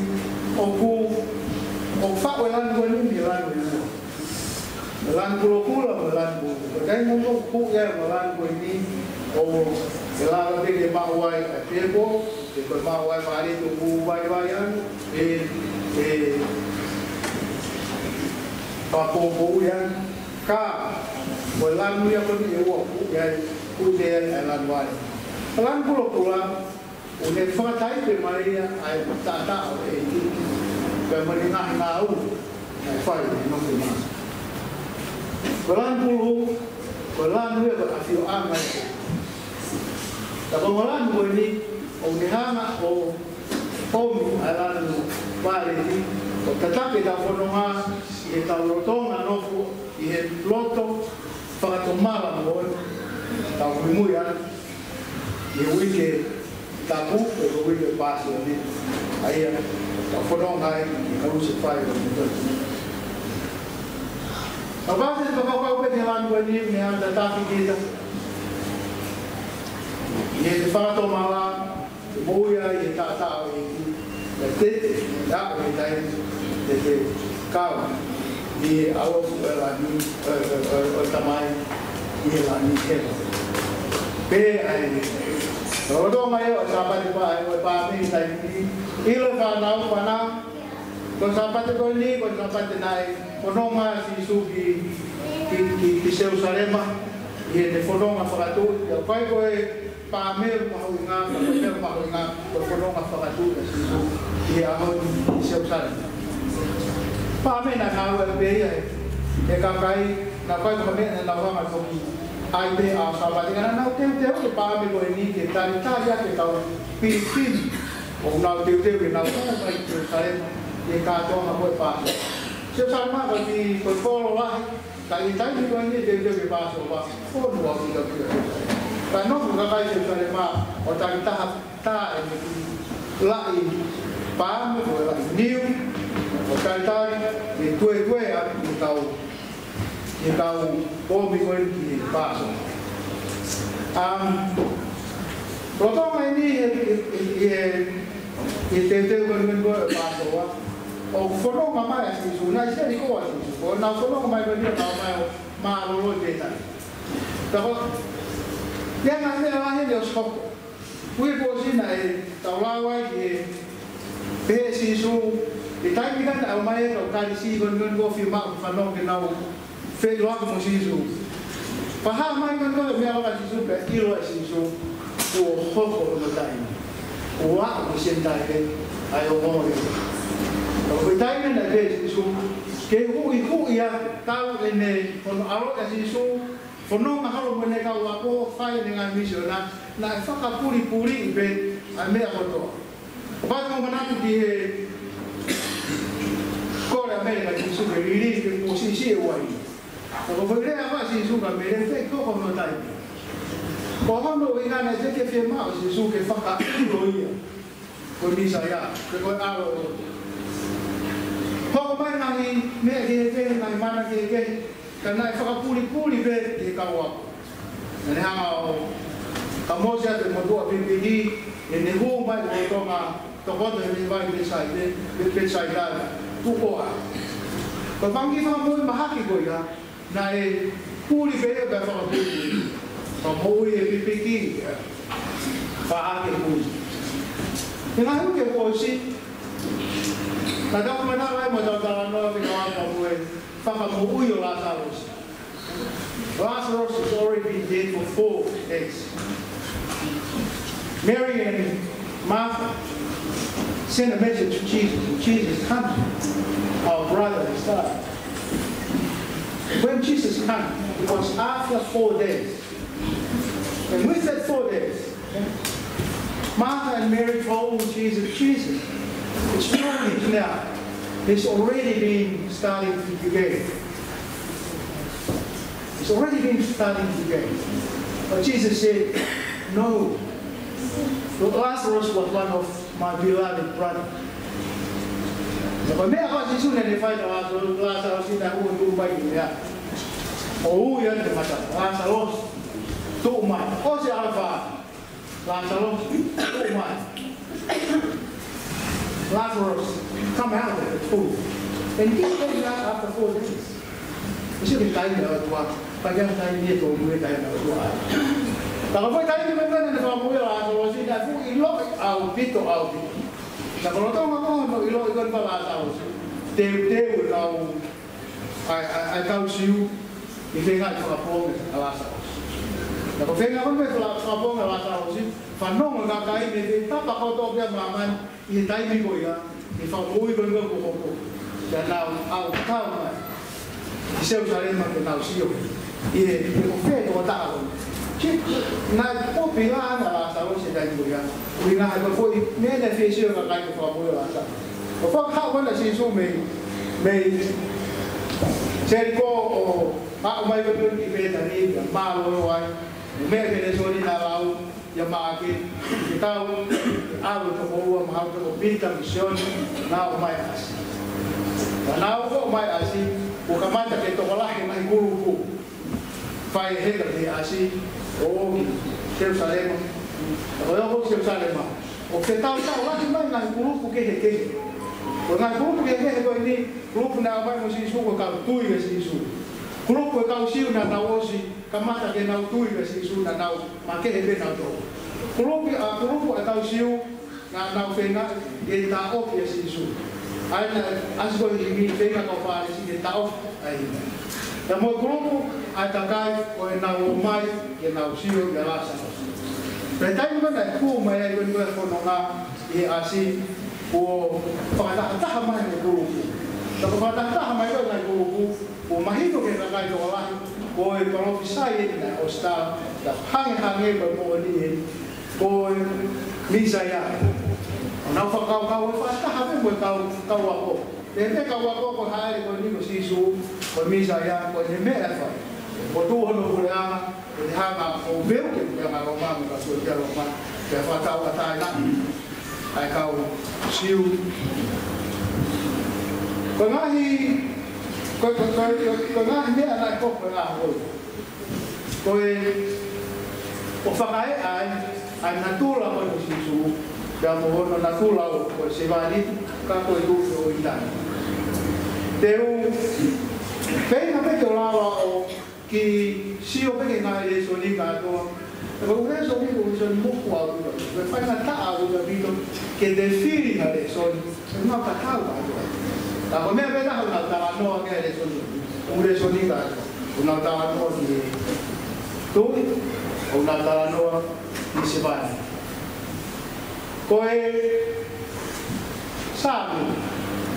ʻoku, ʻoku faʻu e lanu ko eni mei he lanu ʻe ua. Lanu pulopula mo e lanu pulou. Ko e taimi ʻoku huʻi ai ʻa e lanu ko eni, ʻoku lava pē ke maʻu ai ʻa e purple, pe ko e maʻu ai vāleti ʻoku vaivai ange, ʻe, ʻe, fakapōpou ia. Ka ko e lanu ia ko eni ʻe ua ʻoku huʻi ai, huʻi ai ʻa e lanu vāleti. Lanu pulopula, ʻoku ne fakataipe mai ia ʻa e taʻataʻa ʻo e ʻEiki, pea mo e ngaahi ngāue naʻe fai ʻi he nofo mai. Ko e lanu pulou, ko e lanu ia ko e ʻafioʻanga ʻo e ʻEiki. Ka ko e lanu ko eni, ʻoku ne hanga ʻo ʻomi ʻa e lanu vāleti, ʻo tataki ʻetau fononga ʻi heʻetau lolotonga nofo ʻi he loto fakatomala moʻoni, tau muimui atu ʻi he uike tapu, pe ko e uike Pāsione, ʻa ia ʻoku tau fononga ai ki he kalusefai ʻo e motuʻa. Ka ʻoku ou fie fakakaukau pē ki he lanu ko eni, meʻa tataki kita ʻi he fakatomala, ke moʻui ai ʻi he taʻataʻa ʻo e ʻEiki, pea te, te aʻu he taimi te te kau ʻi he ʻaloʻofa ʻo e langi, ʻo, ʻo, ʻo, ʻo e Tamai ʻi he langi hēvani. Pea ʻi he lolotonga ia ʻo e Sāpate Paʻanga ʻo e Paame ʻi he taimi ni, ʻilo ʻe he fānau, fānau, ko e Sāpate ko eni, ko e Sāpate naʻe fononga ai ʻa Sīsū ki, ki, ki, ki Selusalema, ʻi heʻene fononga fakatuʻi, ʻikai ko e paame mahuʻinga, ko e meʻa mahuʻinga, ko e fononga fakatuʻi ʻa Sīsū ʻi he ʻaho ni ʻi Selusalema. Paame naʻe ngāue pē ia ʻe he kakai, naʻe ʻikai ko ha meʻa naʻa nau hanga ʻo toki ʻai pē ʻaho Sāpate, ka naʻa nau teuteu e paame ko eni ke talitali ʻaki ʻetau pilipili, ʻo nau teuteu ke nau ō mai ki Selusalema, ʻi he kātoanga ko e Pāsova. Selusalema ko e, ko e kolo lahi, ka ʻi he taimi ko eni ʻe teuteu ke Pāsova, ʻo nau ō ki Selusalema. Ka nofo e kakai Selusalema ʻo takitaha tā ʻene kiʻi laʻi paame, ko e laʻi niu, ʻo talitali, ʻe tuetue atu ki he kau, ki he kau ʻomi ko eni ki he Pāsova. Um, lolotonga eni he, he, he, he teuteu ko eni ko e Pāsova, ʻoku fononga mai ʻa Sīsū, naʻe ʻi Seliko ʻa Sīsū, ko ʻenau fononga mai ko eni ʻo nau ō mai ʻo mālōlō ʻi Pētani. Ka ko e, ʻi ai e ngaahi meʻa lahi ʻoku ʻosi hoko. Uike kuo ʻosi naʻe tau lau ai ki he, pehē ʻe Sīsū, ʻi he taimi naʻe ʻomai ai e kau Kalisi ko eni ko e fiemaʻu ke fanongo ke nau feʻiloaki mo Sīsū. Pea hā mai ko eni ko e meʻa ʻa Sīsū pea ʻilo ʻe Sīsū kuo hoko hono taimi. Kuo aʻu ki he Senitaile ʻa e ongoongo. Ka ko e taimi naʻe pehē ʻe Sīsū, ke huʻihuʻi atu, tau ʻene, hono ʻaloʻi ʻa Sīsū, fononga holo mo ʻene kau ako, fai ʻene ngaahi misiona, naʻe fakapulipuli pē ʻa e meʻa kotoa. Pea ʻoku ou manatu ki he kole ʻa Mele kia Sīsū ke liliu ke kuo siʻisiʻi e uaine. Ka ko e foʻi lea ʻa Sīsū kia Mele, te ke hoko hono taimi. Ko hono ʻuhinga naʻe ʻikai ke fiemaʻu ʻe Sīsū ke fakaʻilo ia ko e Mīsaia, pe ko e ʻAlo ʻo e lotu. Hoko mai ngaahi meʻa kehekehe, ngaahi mana kehekehe, ka naʻe fakapulipuli pē ki he kau ako. Naʻa ne hanga ʻo kamosi atu e motuʻa pipiki, ʻi heʻene hū mai ʻo Tonga, tokoto he vai Pētisaida, Pētisaida, tuʻu ʻo ʻā. Ko e fanga kiʻi fakamoʻui mahaki ko ia, naʻe puli pē ia pea fakapuli. Fakamoʻui e pipiki, faʻa ke puli. He ngaahi uike kuo ʻosi, naʻa tau manava ai mo tau talanoa ki he kau ako mo e fakamoʻui ʻo Lāsalosi. Lazarus has already been dead for four days. Mary and Martha sent a message to Jesus. "Jesus, come. Our brother has died." When Jesus came, it was after four days. And with that four days, Martha and Mary told Jesus, "Jesus, it's too late now. It's already been starting to decay." It's already been starting to decay. But Jesus said, "No. Lazarus was one of my beloved brother." Ko e meʻa ko ē ʻa Sīsū naʻa ne fai kia Lāsalosi, Lāsalosi naʻe ʻosi tuʻu mai ki he meʻa. ʻO ui atu ki he mata, "Lāsalosi, tuʻu mai." ʻOsi e ʻaho ʻe fā. "Lāsalosi, tuʻu mai. Lazarus, come out of the tomb." And he came out after four days. ʻOsi e taimi ʻa e ʻOtua, pea ʻikai ha taimi ʻe tōmui e taimi ʻa e ʻOtua. Ka ko e foʻi taimi ko ē naʻa ne fakamoʻui ai ʻa Lāsalosi, naʻe fuʻu ʻiloʻi ʻaupito, ʻaupito. Naʻe lolotonga ko hono ʻiloʻi ko ē ʻa Lāsalosi, teuteu e kau, ʻa e, ʻa e, ʻa e kau Siu, ʻi he feinga ke fakapoongi ʻa Lāsalosi. Naʻe ko e feinga ko ē ke faka-, fakapoongi ʻa Lāsalosi, fanongo e kakai mei he tapa kotoa pē ʻo māmani, ʻi he taimi ko ia, ʻi he fakamoʻui ko ē kuo hoko. Pea nau ʻalu ʻo kau mai ki Selūsalema ke nau sio. ʻI he, ʻi he ko fē tokotaha ko ē. Ki, naʻe pōpula ʻa Lāsalosi he taimi ko ia. ʻUhinga he ko e foʻi meʻa naʻe fie sio ai e kakai ko e fakamoʻui ʻo Lāsalosi. Ko e fakahaʻu ko ē ʻa Sīsū mei, mei Seliko ʻo aʻu mai ko ē ki Pētani, pea mālōlō ai. Meʻa ki he lēsoni naʻe lau ʻia Maʻake, ke tau ʻalu ʻo tokoua, mahalo ko Pita mo Sione, nau ō mai ʻasi. Ka nau ō mai ʻasi, kuo kamata ke tokolahi e ngaahi kulupu. Fai e heka ki he ʻasi, ʻo ō ki Selūsalema. Ka ko e ō ki Selūsalema, ʻoku fetaulaki lahi mai e ngaahi kulupu kehekehe. Ko e ngaahi kulupu kehekehe ko eni, kulupu naʻe ō mai mo Sīsū ko e kau tui kia Sīsū. Kulupu e kau Siu naʻa nau ʻosi kamata ke nau tui kia Sīsū, naʻa nau makehe pē nautolu. Kulupu, ʻa, kulupu ʻa e kau Siu naʻa nau feinga ke taʻofi ʻa Sīsū. ʻA ia naʻe ʻasi ko ē ʻi he feinga ʻa e kau Fālesi ke taʻofi ʻa e ʻEiki. Pea mo e kulupu ʻa e kakai ko ē naʻa nau ō mai ke nau sio kia Lāsalosi. Pea taimi ko ē naʻe hū mai ai ko ē e fononga ʻi he ʻasi, kuo fakatahataha mai e kulupu. Pea kuo fakatahataha mai ko ē e kulupu, kuo mahino ki he kakai tokolahi, ko e palōfisai eni naʻe ʻosi tala, naʻe hangehangē ko e moʻoni eni, ko e Mīsaia. ʻO nau fakakaukau ʻe fakataha pē mo e kau, kau ako. Pea ko e kau ako ko e hāʻele ko eni ko Sīsū, ko e Mīsaia, ko ʻene meʻa ʻe fai. Kuo tuʻu hono puleʻanga, ʻe hanga ʻo veuki e puleʻanga Loma mo e kau sōtia Loma, ke fakatauʻatāinaʻi ʻa e kau Siu. Ko e ngaahi, ko, ko, ko, ko, ko e ngaahi meʻa naʻe hoko he ʻaho ko ē. Ko e, ʻo fakaeʻa ai ʻa e natula ko ē ʻo Sīsū, pea mo hono natula ʻo, ko e sevāniti, ka ko e tuʻi ʻo ʻitāniti. Te u feinga pē ke u lava ʻo kiʻi sio pē ki he ngaahi lēsoni kātoa. Ko e lēsoni ko e lēsoni moʻoni ʻaupito. Ko e faingataʻa ʻaupito ke te fili ha lēsoni. Ko e ngaahi tatau kātoa. Ka ko e meʻa pē naʻa nau talanoa ki ai e lēsoni. Ko e lēsoni kātoa. Ko ʻenau talanoa ki he tuʻi, ko ʻenau talanoa ki he sevāniti. Ko e Saame.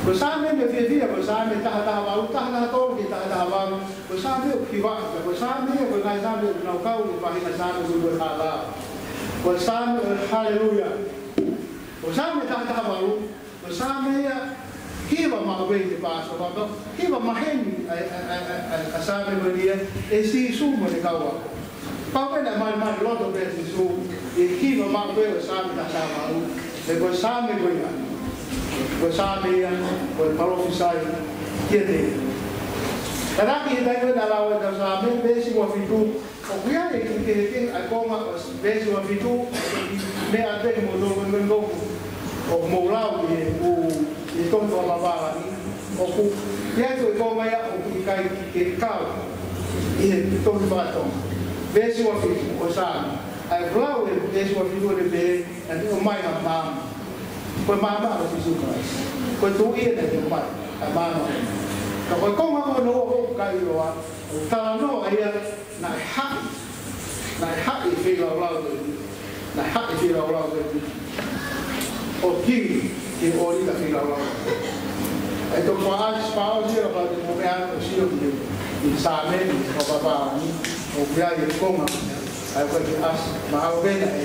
Ko e Saame naʻe fiefia, ko e Saame taha taha valu, taha taha tolu ki he taha taha valu. Ko e Saame ʻoku hiva, ko e Saame, ko e ngaahi Saame ʻoku nau kau ki he faʻahinga Saame ko ē ʻoku hā. Ko e Saame ʻo e Haleluia. Ko e Saame taha taha valu, ko e Saame ia, hiva maʻu pē ʻi he Pāsova, hiva maheni ʻa e, ʻa e, ʻa e, ʻa e, ʻa e Saame ko eni ia, ʻe Sīsū mo ʻene kau ako. Pau pē naʻe malimali loto pē ʻa Sīsū, ʻi he hiva maʻu pē ʻo e Saame taha taha valu, he ko e Saame ko ia, ko e Saame ia, ko e palōfisai kiate ia. Ka naʻe ʻi he taimi naʻe lau ai ʻetau Saame, veesi ua fitu, ʻoku ʻi ai e kiʻi kehekehe ʻa e konga ʻo e veesi ua fitu, meʻa pē mo tō me ngoku, ʻoku mou lau ʻi he, ʻi he tohi fakapapālangi, ʻoku ʻi ai ko e konga ia ʻoku ʻikai ke kau ʻi he tohi fakatonga. Veesi ua fitu ʻo e Saame. ʻA e lau e veesi ua fitu ʻoku ne pehē, naʻe ʻomai ha maama. Ko e maama ko Sīsū Kalaisi. Ko e Tuʻi ʻena ʻoku ʻomai ha maama. Ka ko e konga ko ē ʻoku ʻikai ʻiloa, ʻoku talanoa ia naʻe haʻi, naʻe haʻi e feilaulau ko eni, naʻe haʻi e feilaulau ko eni ʻo kili ki he ʻōlita feilaulau. ʻE toki fakaʻasi, fakaʻosi ia ka te mo meʻa ʻo sio ki he, ki he Saame, ki he fakapapālangi, ʻoku ʻi ai e konga, ʻa ia ʻoku ʻikai ke ʻasi, mahalo pē naʻe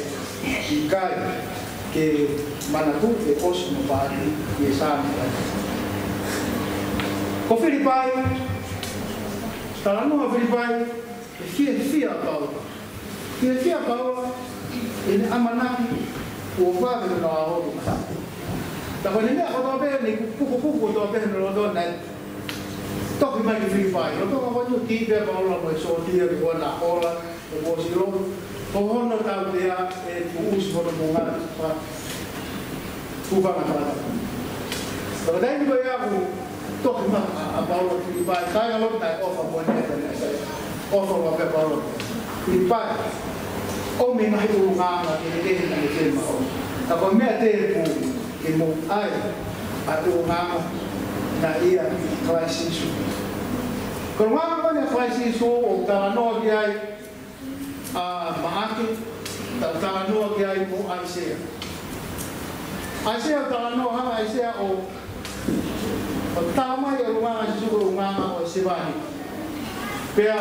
ʻikai ke manatu ʻe ʻosi mo paati ʻi he Saame. Ko Filipai, talanoa Filipai, ʻe fiefia ʻa Paula. Fiefia ʻa Paula, ʻi heʻene ʻamanaki kuo vave hono ʻaho ʻo mate. Ka ko ʻene meʻa kotoa pē, ʻene kukupuku kotoa pē ʻi hono loto naʻe toki mai ki Filipai. Lolotonga ko eni ʻoku kiʻi pē ʻa Paula mo e sōtia ki hono ola, ʻo ʻosi ʻilo, ko hono tautea ʻe tuʻusi hono moʻunga, pa, tupanga tangata. Ka ko e taimi ko ia ʻoku toki mai ʻa, ʻa Paula ki Filipai, taimi ʻoku ʻi ai e ʻofa mo e meʻa ko eni, ʻofa ʻa Paula. Filipai, ʻomi e ngaahi ʻulungaanga kehekehe naʻa ne fiemaʻu. Ka ko e meʻa tēpū ke mou ʻai ʻa e ʻulungaanga naʻe ʻia Kalaisi Sīsū. Ko e ʻulungaanga ko eni ʻa Kalaisi Sīsū ʻoku talanoa ki ai ʻa Maʻake, ta-, talanoa ki ai mo ʻAisea. ʻAisea, talanoa hanga ʻe ʻAisea ʻo, ʻo talamai e ʻulungaanga ʻa Sīsū ko e ʻulungaanga ʻo e sevāniti. Pea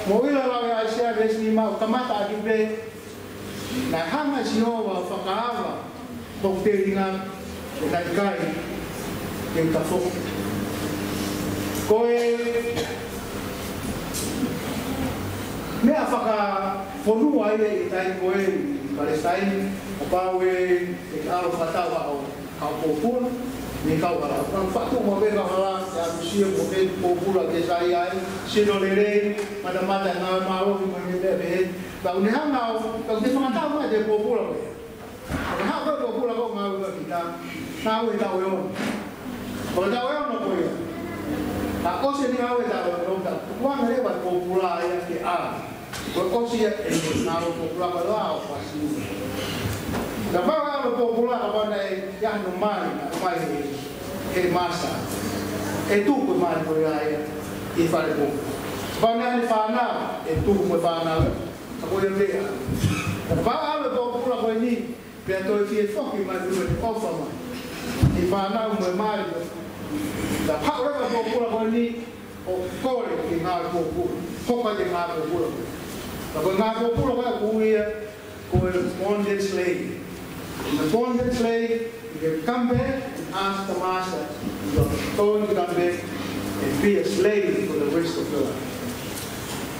mou ʻilo e lau ʻa ʻAisea veesi nima ʻoku kamata ʻaki pē, naʻe hanga ʻe Sihova ʻo fakaava hoku telinga, ʻe ʻikai ke u tafoki. Ko e meʻa fakafonua ia ʻi he taimi ko ē ʻi Palesitaine, kapau ʻe, ʻe ʻalu fakatau ʻa e kau pōpula, mei he kau hala. Ka faʻu mo e kau hala, ʻe ʻalu ʻo sio mo e pōpula ke sai ai, sino lelei, matamata ngāue mālohi mo e meʻa pehē. Ka ʻoku ne hanga ʻo, ka ʻoku ne fakatau mai e pōpula ko ē. Ka haʻu e pōpula ko ē ngāue ʻa kita, ngāue taʻu ʻe ono. Ko e taʻu ʻe ono ko ia. Ka ʻosi eni ngāue taʻu ʻe ono, ka kuanga leva pōpula ia ke ʻalu. Ko e ʻosi ia e ngāue pōpula ko e lao fasi. Kapau ʻe ʻalu pōpula kapau naʻe ʻi ai hano mali, naʻe ʻomai he, he masa. ʻE tuku e mali ko ia ia ʻi he fale pōpula. Kapau naʻe ʻi ai hano fānau, ʻe tuku mo e fānau. Ka ko ia pē ia. Kapau ʻe ʻalu e pōpula ko eni, pea toe fie foki mai ʻo ʻofa mai ki he fānau mo e mali. Ka haʻu leva e pōpula ko eni ʻo kole ke ngāue pōpula. Hoko atu e ngāue pōpula ko ē. Ka ko e ngāue pōpula ko ē ʻoku ui ia ko e bonded slave. And the bonded slave, you can come back and ask the master, you are going to come back and be a slave for the rest of your life.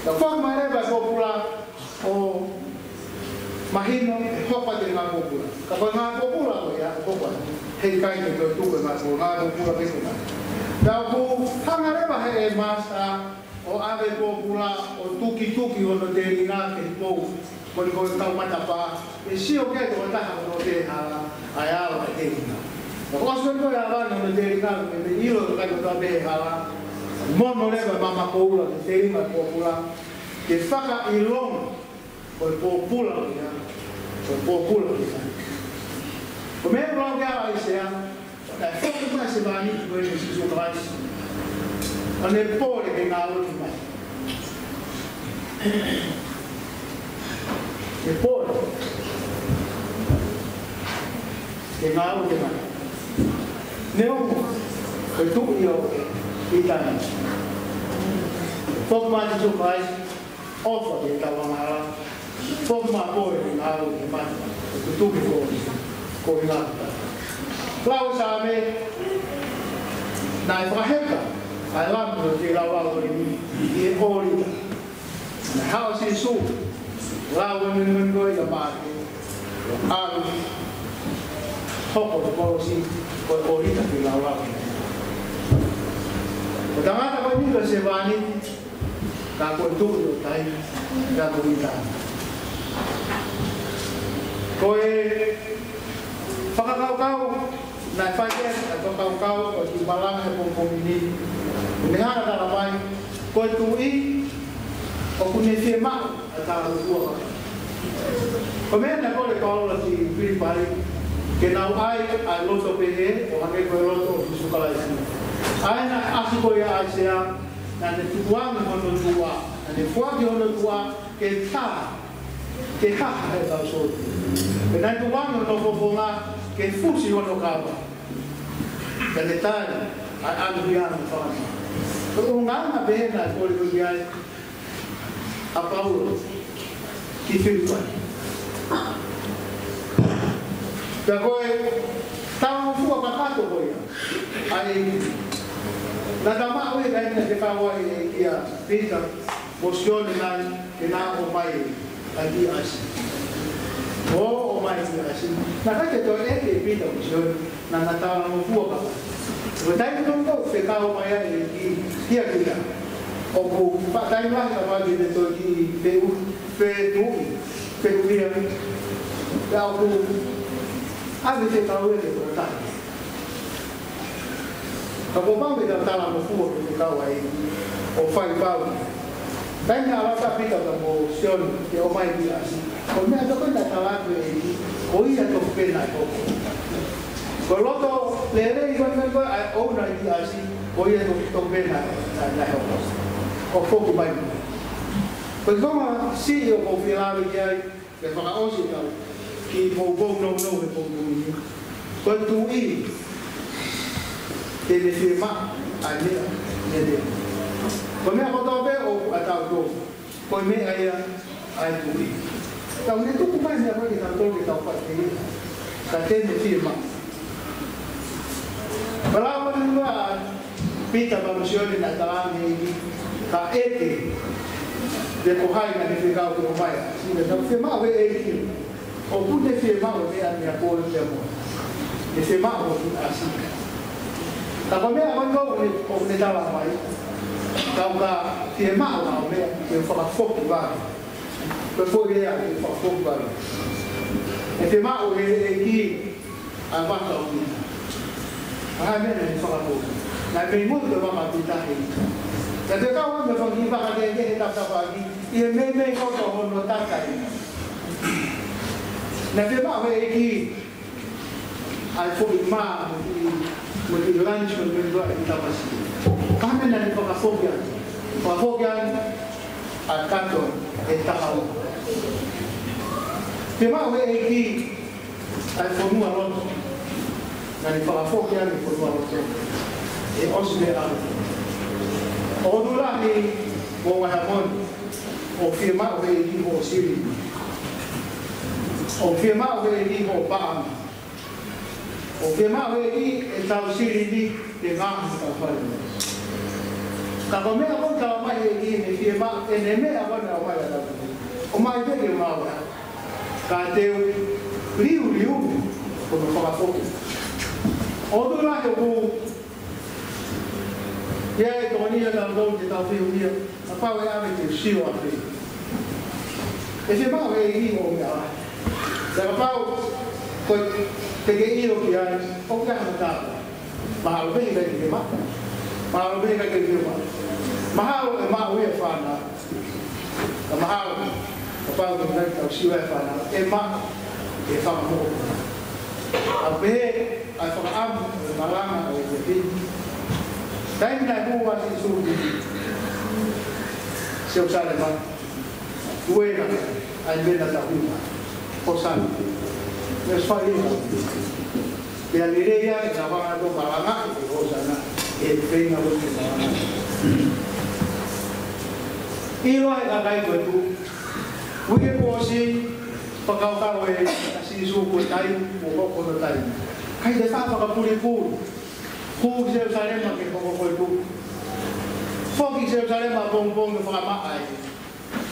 Ka foki mai leva e pōpula ʻo mahino ʻe hoko atu e ngāue pōpula. Ka ko e ngāue pōpula ko ia ʻe hoko atu. Heʻikai ke toe tuku e ngāue pōpula, ngāue pōpula ke hoko atu. Ka ʻoku hanga leva he masa ʻo ʻave e pōpula ʻo tukituki hono telinga ki he pou. Ko eni ko e kau matapā, ʻe sio ki ai e tokotaha ko ē ʻi he hala, ʻa e ʻalu ʻa e telinga. Ka ko e ʻosi ko ē ʻa e ʻalu ʻa hono telinga, ʻe meimei ʻilo e kakai kotoa pē he hala, mono leva e maama koula ki he telinga e pōpula, ke fakaʻilonga ko e pōpula ko ia, ko e pōpula ko ia. Ko e meʻa ʻoku lau ki ai ʻa ʻAisea, naʻe foki mai e sevāniti ko eni ʻo Sīsū Kalaisi, ʻo ne pole ke ngāueʻaki mai. Ne pole ke ngāueʻaki mai. Neongo ko e Tuʻi ʻo ʻitāniti. Foki mai Sīsū Kalaisi, ʻofa ki heʻetau angahala. Foki mai pole ke ngāueʻaki mai. Ko e tuʻi ko, ko e ngāue. Lau e Saame, naʻe fakaheka ʻa e lami ʻo e feilaulau ʻo e ʻOlita. Naʻe haʻu ʻa Sīsū, lau e meimei ko ia ʻa Maʻake, ʻalu, hoko ʻi he kolosi ko e ʻolita feilaulau. Ko e tangata ko eni ko e sevāniti, ka ko e tuʻi ʻo taimi, ka ko e ʻita. Ko e fakakaukau naʻe fai ʻe he, ʻa e fakakaukau ʻo e kiʻi malanga he pongipongi ni, ʻoku ne hanga ʻo tala mai, ko e tuʻi ʻoku ne fiemaʻu ʻa e talangofua. Ko e meʻa naʻe kole ʻe Paula ki Filipai, ke nau ʻai ʻa e loto pehē, ʻo hangē ko e loto ʻo Sīsū Kalaisi. ʻA ē naʻe ʻasi ko ia ʻa ʻAisea, naʻa ne tukuange hono tuʻa, naʻa ne foaki hono tuʻa ke tā, ke haha ʻetau sōtia. Pea naʻe tukuange hono fofonga ke fusi hono kava. Pea ne tali ʻa e ʻalu hia mo e fanga. Ko e ʻulungaanga pehē naʻe kole ko ia ʻa Paula ki Filipai. Pea ko e talangofua kakato ko ia ʻa e ʻEiki. Naʻa tau maʻu ʻi he taimi naʻe fekau ai ʻe he ʻEiki ʻa Pita mo Sione nai ke na ō mai ʻa e kiʻi ʻasi. ʻO ō mai ʻa e kiʻi ʻasi. Naʻe ʻikai ke toe ʻeke ʻe Pita mo Sione, naʻa na talangofua kakato. Ko e taimi naʻe fekau mai ai ʻe he ʻEiki kia Pita, ʻoku faʻa taimi lahi ka ʻoku ʻikai ke toe kiʻi feʻu, fetuʻi, feʻulia. Pea ʻoku ʻave fekau ia ke tō tahi. Ka kuo pau ke tau talangofua ki he fekau ʻa e ʻEiki ʻo fai pau. Taimi naʻe ʻalu atu ʻa Pita pea mo Sione ke ō mai ki he ʻasi, ko e meʻa toko naʻe tala atu ʻe he ʻEiki, ko ia tofu pē naʻe hoko. Ko e loto lelei ko ē ko ē ʻa e ʻouna ʻi he ʻasi, ko ia tofu, tofu pē naʻe, naʻe, naʻe hoko. ʻO foki mai. Ko e konga siʻi ʻoku ou fie lave ki ai, ke fakaʻosi ʻetau kiʻi poupou nounou he pongipongi ni. Ko e tuʻi, te ne fiemaʻu ʻa e meʻa, meʻa, meʻa. Ko e meʻa kotoa pē ʻoku ʻatautolu, ko e meʻa ia ʻa e tuʻi. Tau ne tuku mai meʻa ko ē ke tau tō ke tau fai ʻe ia. Ka te ne fiemaʻu. Pea lau mai ʻa Pita pea mo Sione naʻe tala ange ʻe he ʻEiki, ka ʻeke, pe ko hai naʻa ne fekau ke ō mai. Sina tau fiemaʻu ʻe he ʻEiki. ʻOku ne fiemaʻu e meʻa, meʻa ko ē pea mo. Ne fiemaʻu ʻo kiʻi ʻasi. Ka ko e meʻa ko ē ʻoku ne, ʻoku ne tala mai, kau ka fiemaʻu ʻa e meʻa, ke fakafoki vave. Ko e foʻi lea ke fakafoki vave. ʻE fiemaʻu ʻe he ʻEiki ʻa e vaka ʻo Pita. ʻA e meʻa naʻe fakafoki. Naʻe mei mutu e vaka ʻo Pita he ʻita. Naʻe fekau ange mo e fanga kiʻi vaka kehekehe he taputapuʻaki, ʻi he meimei koto hono takai. Naʻe fiemaʻu ʻe he ʻEiki ʻa e foʻi mā, mo e kiʻi, mo e kiʻi lunch, mo e meʻa ʻi he tamasiʻi. Ko e meʻa naʻe fakafoki ange. Fakafoki ange ʻa e kato ʻe taha ua. Fiemaʻu ʻe he ʻEiki ʻa e fonualoto. Naʻa ne fakafoki ange e fonualoto. ʻE ʻosi meʻa ʻalu. ʻOku ou tui lahi, mo Ngaahi Haʻamoni, ʻoku fiemaʻu ʻe he ʻEiki hoʻo silini. ʻOku fiemaʻu ʻe he ʻEiki hoʻo paʻanga. ʻOku fiemaʻu ʻe he ʻEiki ʻetau silini ke ngaohi ʻetau fale. Ka ko e meʻa ko ē naʻe tala mai ʻe he ʻEiki, ʻene fiemaʻu, ʻene meʻa ko ē naʻe ʻomai ʻatautolu. ʻOmai pē ke mau ʻa. Ka te u liuliu hono fakafoki. ʻOku ou tui lahi ʻoku ʻi ai e tokoni ia ʻatautolu ke tau fehuʻia, kapau ʻe ʻave ke u sio ʻafē. ʻE fiemaʻu ʻe he ʻEiki hoʻo meʻa lahi. Ka kapau ko e te ke ʻilo ki ai, ʻoku ʻikai ha tala. Mahalo pē ʻikai ke ke maʻu. Mahalo pē ʻikai ke ke maʻu. Mahalo ʻe maʻu ia ʻe he fānau. Ka mahalo, kapau ʻoku ʻikai ke tau sio ʻa e fānau, ʻe maʻu ʻe he fanga mokopuna. ʻA pehē ʻa e fakaʻamu ʻo e malanga ʻo e fefine. Taimi naʻe hū ai ʻa Sīsū ki Selusalema, tuena ʻa e mena tahuʻinga. Hōsana. Meʻa sai ia. Pea lelei ai ʻena fanga ʻo malanga ʻi he Hōsana, ʻi he feinga ʻo e malanga. ʻIlo ai ʻa e kakai ko ē tuʻu. Uike kuo ʻosi, fakakaukau ʻa Sīsū ko e taimi, kuo hoko hono taimi. ʻIkai te fai fakapulipuli. Hū ki Selusalema ke hoko ko e tuʻi. Foki ki Selusalema pongipongi ʻo fakamaʻa e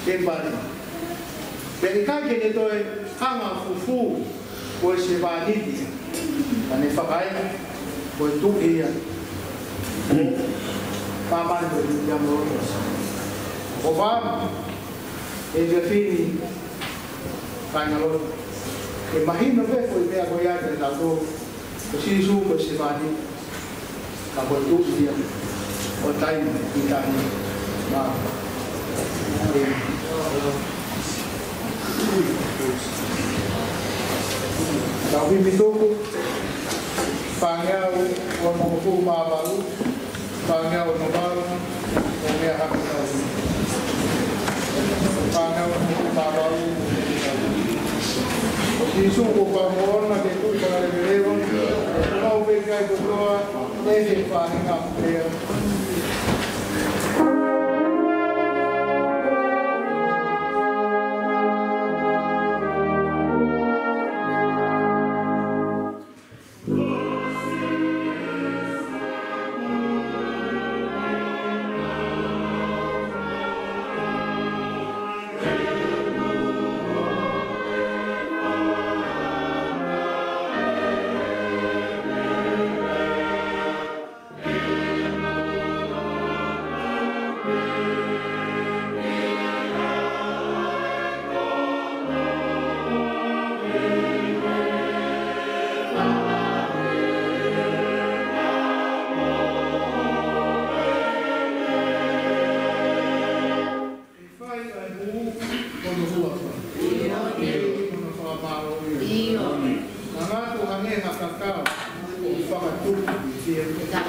temipale. Pea ʻikai ke ne toe hanga ʻo fufū ko e sevāniti ia. Ka ne fakaeʻa ko e tuʻi ia. Pāpani ko e tuʻi ia mo e. ʻOku ou fakaʻamu he efiafi ni, kāingalotu, ke mahino pē ko e meʻa ko ia kiate kitautolu, ko Sīsū ko e sevāniti, ka ko e tuʻi ia ʻo e taimi ni, ʻi he taimi ni. Mā. Tau himi tuku, fāngeau onongofulu mā valu, fāngeau onongofulu mā valu, ʻo meʻa hake kau. Fāngeau onongofulu mā valu. Ko Sīsū ko e Fakamoʻuekina ke tuʻi fakaleveleva, ʻo mau pē kai kotoa, ʻe he faʻahinga pea. ʻE fai ʻa e hū hono huafa. ʻIo. Hono fakamālō ia. ʻIo. Manatu hangē ha kakau ʻoku fakatupu ʻi he fiefia.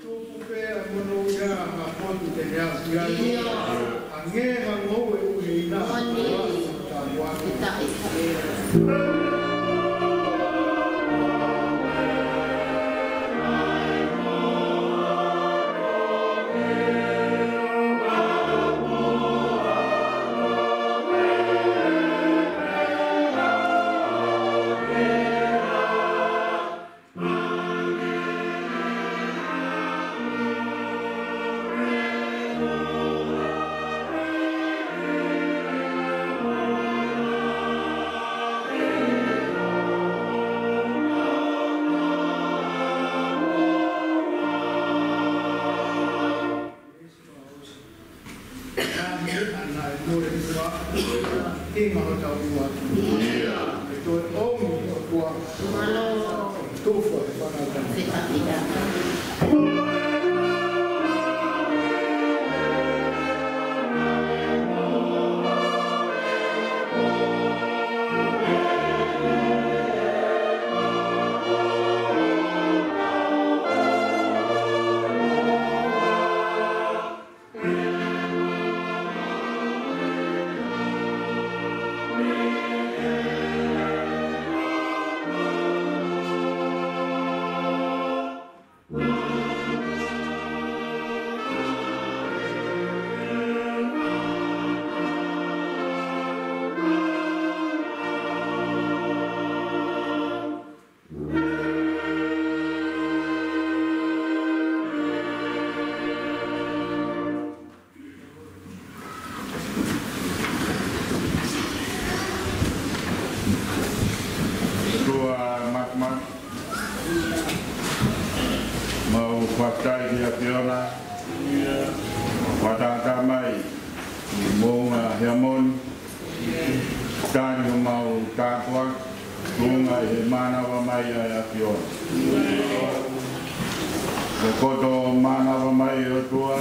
Tuku pē ʻa e monūʻia ha potu te ne aʻu ki ai. ʻIo. Hangē ha ngoue ʻuheina. Moʻoni. Ka ua. Itaʻi. Naʻe ʻi ai ʻa e mole ua, hinga hotau ua. ʻIo. ʻE toe ʻomi ʻOtua. Mālō. Tufa, whakata. Fetaʻia. ʻOtua Māfimafi, mau fakafetaʻi ki he ʻAfiona, fakatangata mai ʻi he moʻunga Heamoni, tali homau tāpuaki, tuʻunga ʻi he mānava mai ʻa e ʻAfiona. Ko e koto mānava mai ʻOtua,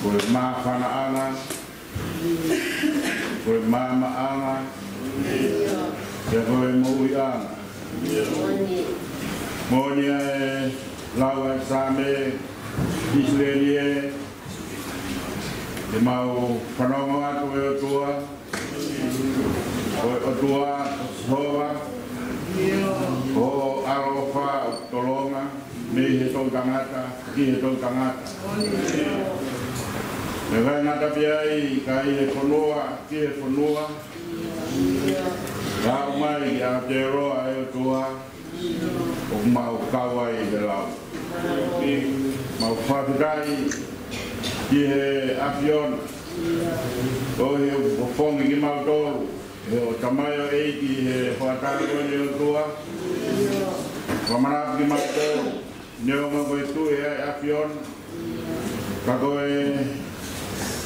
ko Ko e māfanaʻanga, ko e maamaʻanga, pea ko e moʻuiʻanga. Moʻoni ʻa e lau ʻa e Saame, ʻIsileli ē, te mau fanongo atu ʻe ʻOtua, ko e ʻOtua ko Sihova, ko hoʻo ʻaloʻofa ʻoku tolonga mei he toʻutangata ki he toʻutangata. Pea ʻikai ngata pē ai, ka ʻi he fonua ki he fonua, ka ʻomai ki Aotearoa ʻe ʻOtua, ʻoku mau kau ai he lau. Mau fakafetaʻi ki he ʻAfiona, koeʻuhi ʻoku fofongi kimautolu ʻe hoʻo tamaioʻeiki he hoʻatā ko eni ʻe ʻOtua. Fakamanatu kimautolu, neongo ko e tuʻi ʻa e ʻAfiona, ka ko e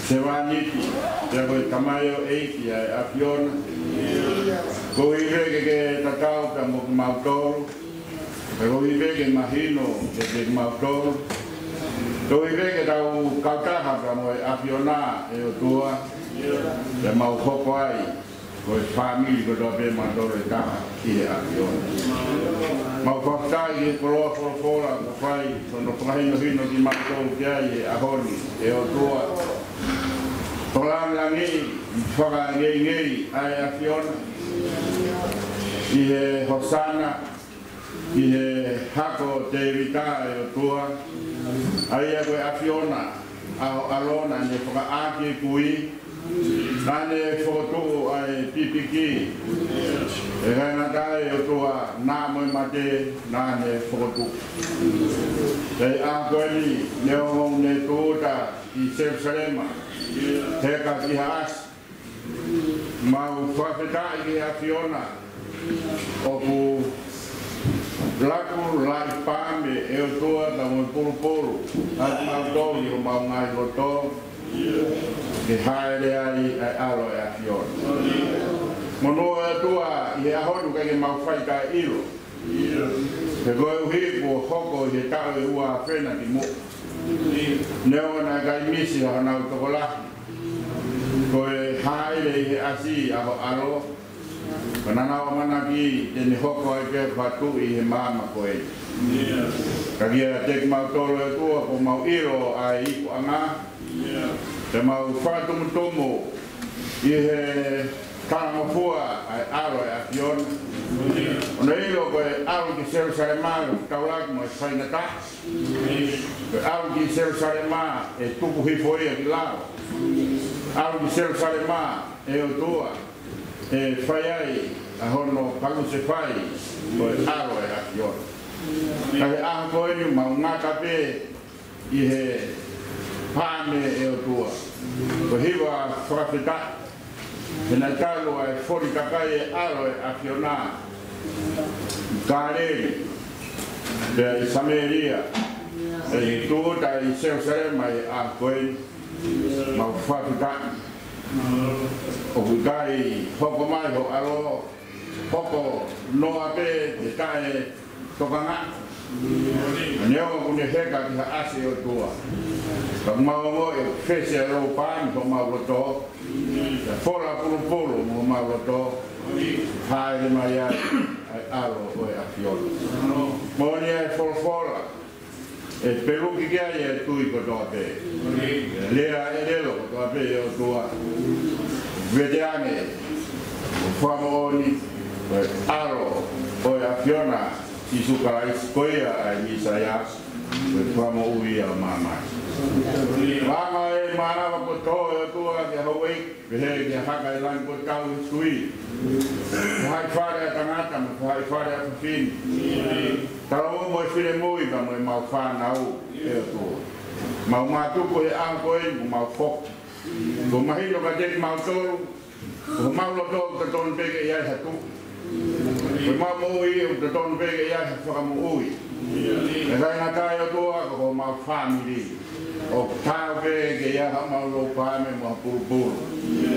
sevāniti, pea ko e tamaioʻeiki ʻa e ʻAfiona. Koeʻuhi pē ke ke tatau pea mo kimautolu, pea koeʻuhi pē ke mahino kiate kimautolu, koeʻuhi pē ke tau kautaha pea mo e ʻAfiona ʻe ʻOtua, pea mau hoko ai ko e fāmili kotoa pē mautolu ʻe taha ʻi he ʻAfiona. Mau fakafetaʻi ki he koloa folofola kuo fai hono fakahinohino kimautolu ki ai he ʻaho ni ʻe ʻOtua. Fakalāngilangiʻi, fakaʻeiʻeiki ʻa e ʻAfiona ʻi he hosana ki he hako ʻo Tēvita ʻe ʻOtua, ʻa ia ko e ʻAfiona ʻa ho ʻAlo naʻa ne fakaʻā ki he kui, naʻa ne fokotuʻu ʻa e pipiki, ʻe ʻikai ngata ai ʻe ʻOtua, naʻa mo e mate naʻa ne fokotuʻu. Pea ʻi he ʻaho ko eni, neongo ʻoku ne tūʻuta ʻi Selusalema, heka ki Haʻasi, mau fakafetaʻi ki he ʻAfiona, ʻoku laku laʻi paame ʻe ʻOtua pea mo e pulupulu ʻa kimautolu ʻi homau ngaahi loto, ke hāʻele ai ʻa e ʻAlo ʻo e ʻAfiona. Monū ʻe ʻOtua, ʻi he ʻaho ni ʻoku ʻikai ke mau fai taʻeʻilo, he koeʻuhi kuo hoko ʻi he taʻu ʻe ua afe na ki muʻa, neongo naʻe ʻikai misi ʻa honau tokolahi ko e hāʻele ʻi he ʻasi ʻa ho ʻAlo, ka naʻa nau ʻamanaki te ne hoko ai pē ko ha tuʻi ʻi he maama ko eni. Ka kiate kimautolu ʻe ʻOtua, kuo mau ʻilo ʻa e ikuʻanga, te mau fakatumutumu ʻi he talangofua ʻa e ʻAlo ʻo e ʻAfiona. ʻO ne ʻilo ko e ʻalu ki Selusalema ʻoku taulaki mo e faingataʻa. Ko e ʻalu ki Selusalema ʻe tuku hifo ia ki lalo. ʻAlu ki Selusalema ʻe ʻOtua ʻe fai ai ʻa hono kalusefai ko e ʻAlo ʻo e ʻAfiona. Ka he ʻaho ko eni mau ngata pē ʻi he paame ʻe ʻOtua. Ko e hiva fakafetaʻi, he naʻe talu ʻa e foli kakai ʻa e ʻAlo ʻo e ʻAfiona ʻi Kāleli, pea ʻi Samēlia, pea ʻi he tūʻuta ʻi Selusalema ʻi he ʻaho ko eni. Mau fakafetaʻi. ʻOku ʻikai hoko mai ho ʻAlo, hoko noa pē ke taʻe tokangaʻi. Neongo ʻoku ne heka ki Haʻasi ʻe ʻOtua, ka mau ongoʻi ʻoku fesi ʻa e lou paame ʻi homau loto, ʻa e fola pulupulu mo homau loto, hāʻele mai ai ʻa e ʻAlo ʻo e ʻAfiona. Moʻoni ʻa e folofola, ʻe peluki ki ai ʻa e tui kotoa pē. Lea ʻa e ʻelelo kotoa pē ʻe ʻOtua, vete ange, ʻo fakamoʻoni ko e ʻAlo ʻo e ʻAfiona, Sīsū Kalaisi, ko ia ʻa e Mīsaia, ko e Fakamoʻui ʻa māmani. Langa e mānava kotoa ʻe ʻOtua ki he houʻeiki, pehē ki he haka ʻi langi kuo tau ʻi he tui, faʻahi fale ʻa tangata mo e faʻahi fale ʻa fefine, talavou mo e finemui pea mo ʻemau fānau ʻe ʻOtua. Mau mātuku he ʻaho ko eni kuo mau foki. Kuo mahino kiate kimautolu, ko homau loto ʻoku totonu pē ke ʻi ai ha tuʻi. Ko homau moʻui ʻoku totonu pē ke ʻi ai ha fakamoʻui. ʻE ʻikai ngata ai ʻe ʻOtua, ko homau fāmili ʻoku taau pē ke ʻi ai haʻamau lou paame mo ha pulupulu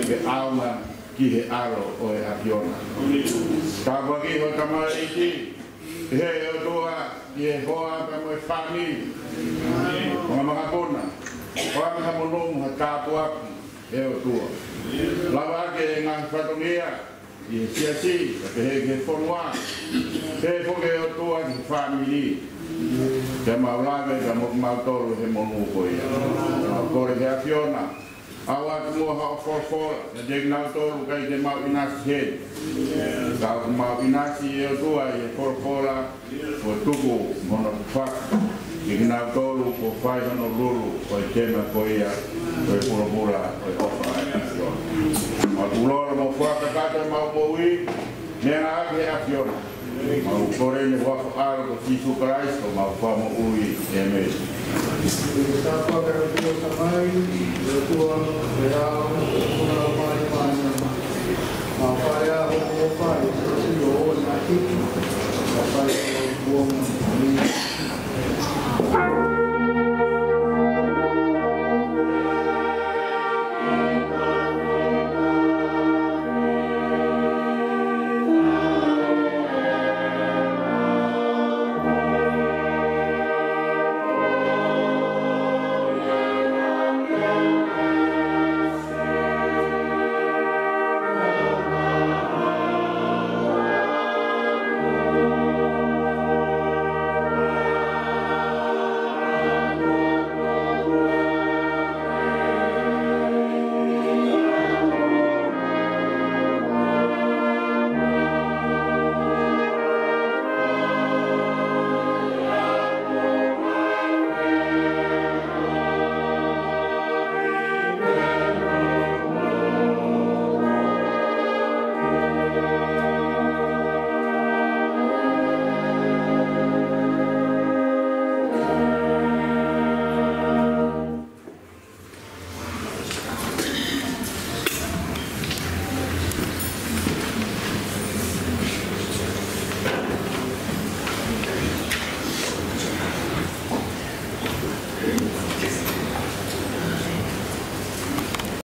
ke ʻaonga ki he ʻAlo ʻo e ʻAfiona. Tāpuakiʻi ho tamaioʻeiki, pehē ʻe ʻOtua ki he hoa pea mo e fāmili, mo e makapuna, Ko e ʻuhinga monū mo ha tāpuaki ʻe ʻOtua. Lava ʻaki e ngaahi fatongia ʻi he siasi, kae pehē ki he fonua. Pehē foki ʻe ʻOtua ki he fāmili. Ke mau lave, ka mo kimautolu he monū ko ia. Mau kole ki he ʻAfiona. ʻOatu muʻa haʻo folofola, kiate kinautolu ʻikai te mau ʻinasi heni. Ka ʻoku mau ʻinasi ʻe ʻOtua ʻi he folofola, kuo tuku mo hono faka. Kiate kinautolu kuo fai hono lulu, ko e tēma ko ia, ko e pulopula, ko e ʻofa ʻa e ʻAfiona. Mau tukulolo mo fakakakato ʻemau moʻui, meʻa ʻaki ʻe he ʻAfiona. Mau kole ʻi he huafa ʻo ho ʻAlo ko Sīsū Kalaisi ko homau Fakamoʻui. ʻĒmeni. Tāpuaki ʻa e ʻOtua Tamai, ʻOtua ʻo e ʻAlo, ʻOtua ʻo e Laumālie Māʻoniʻoni. Mau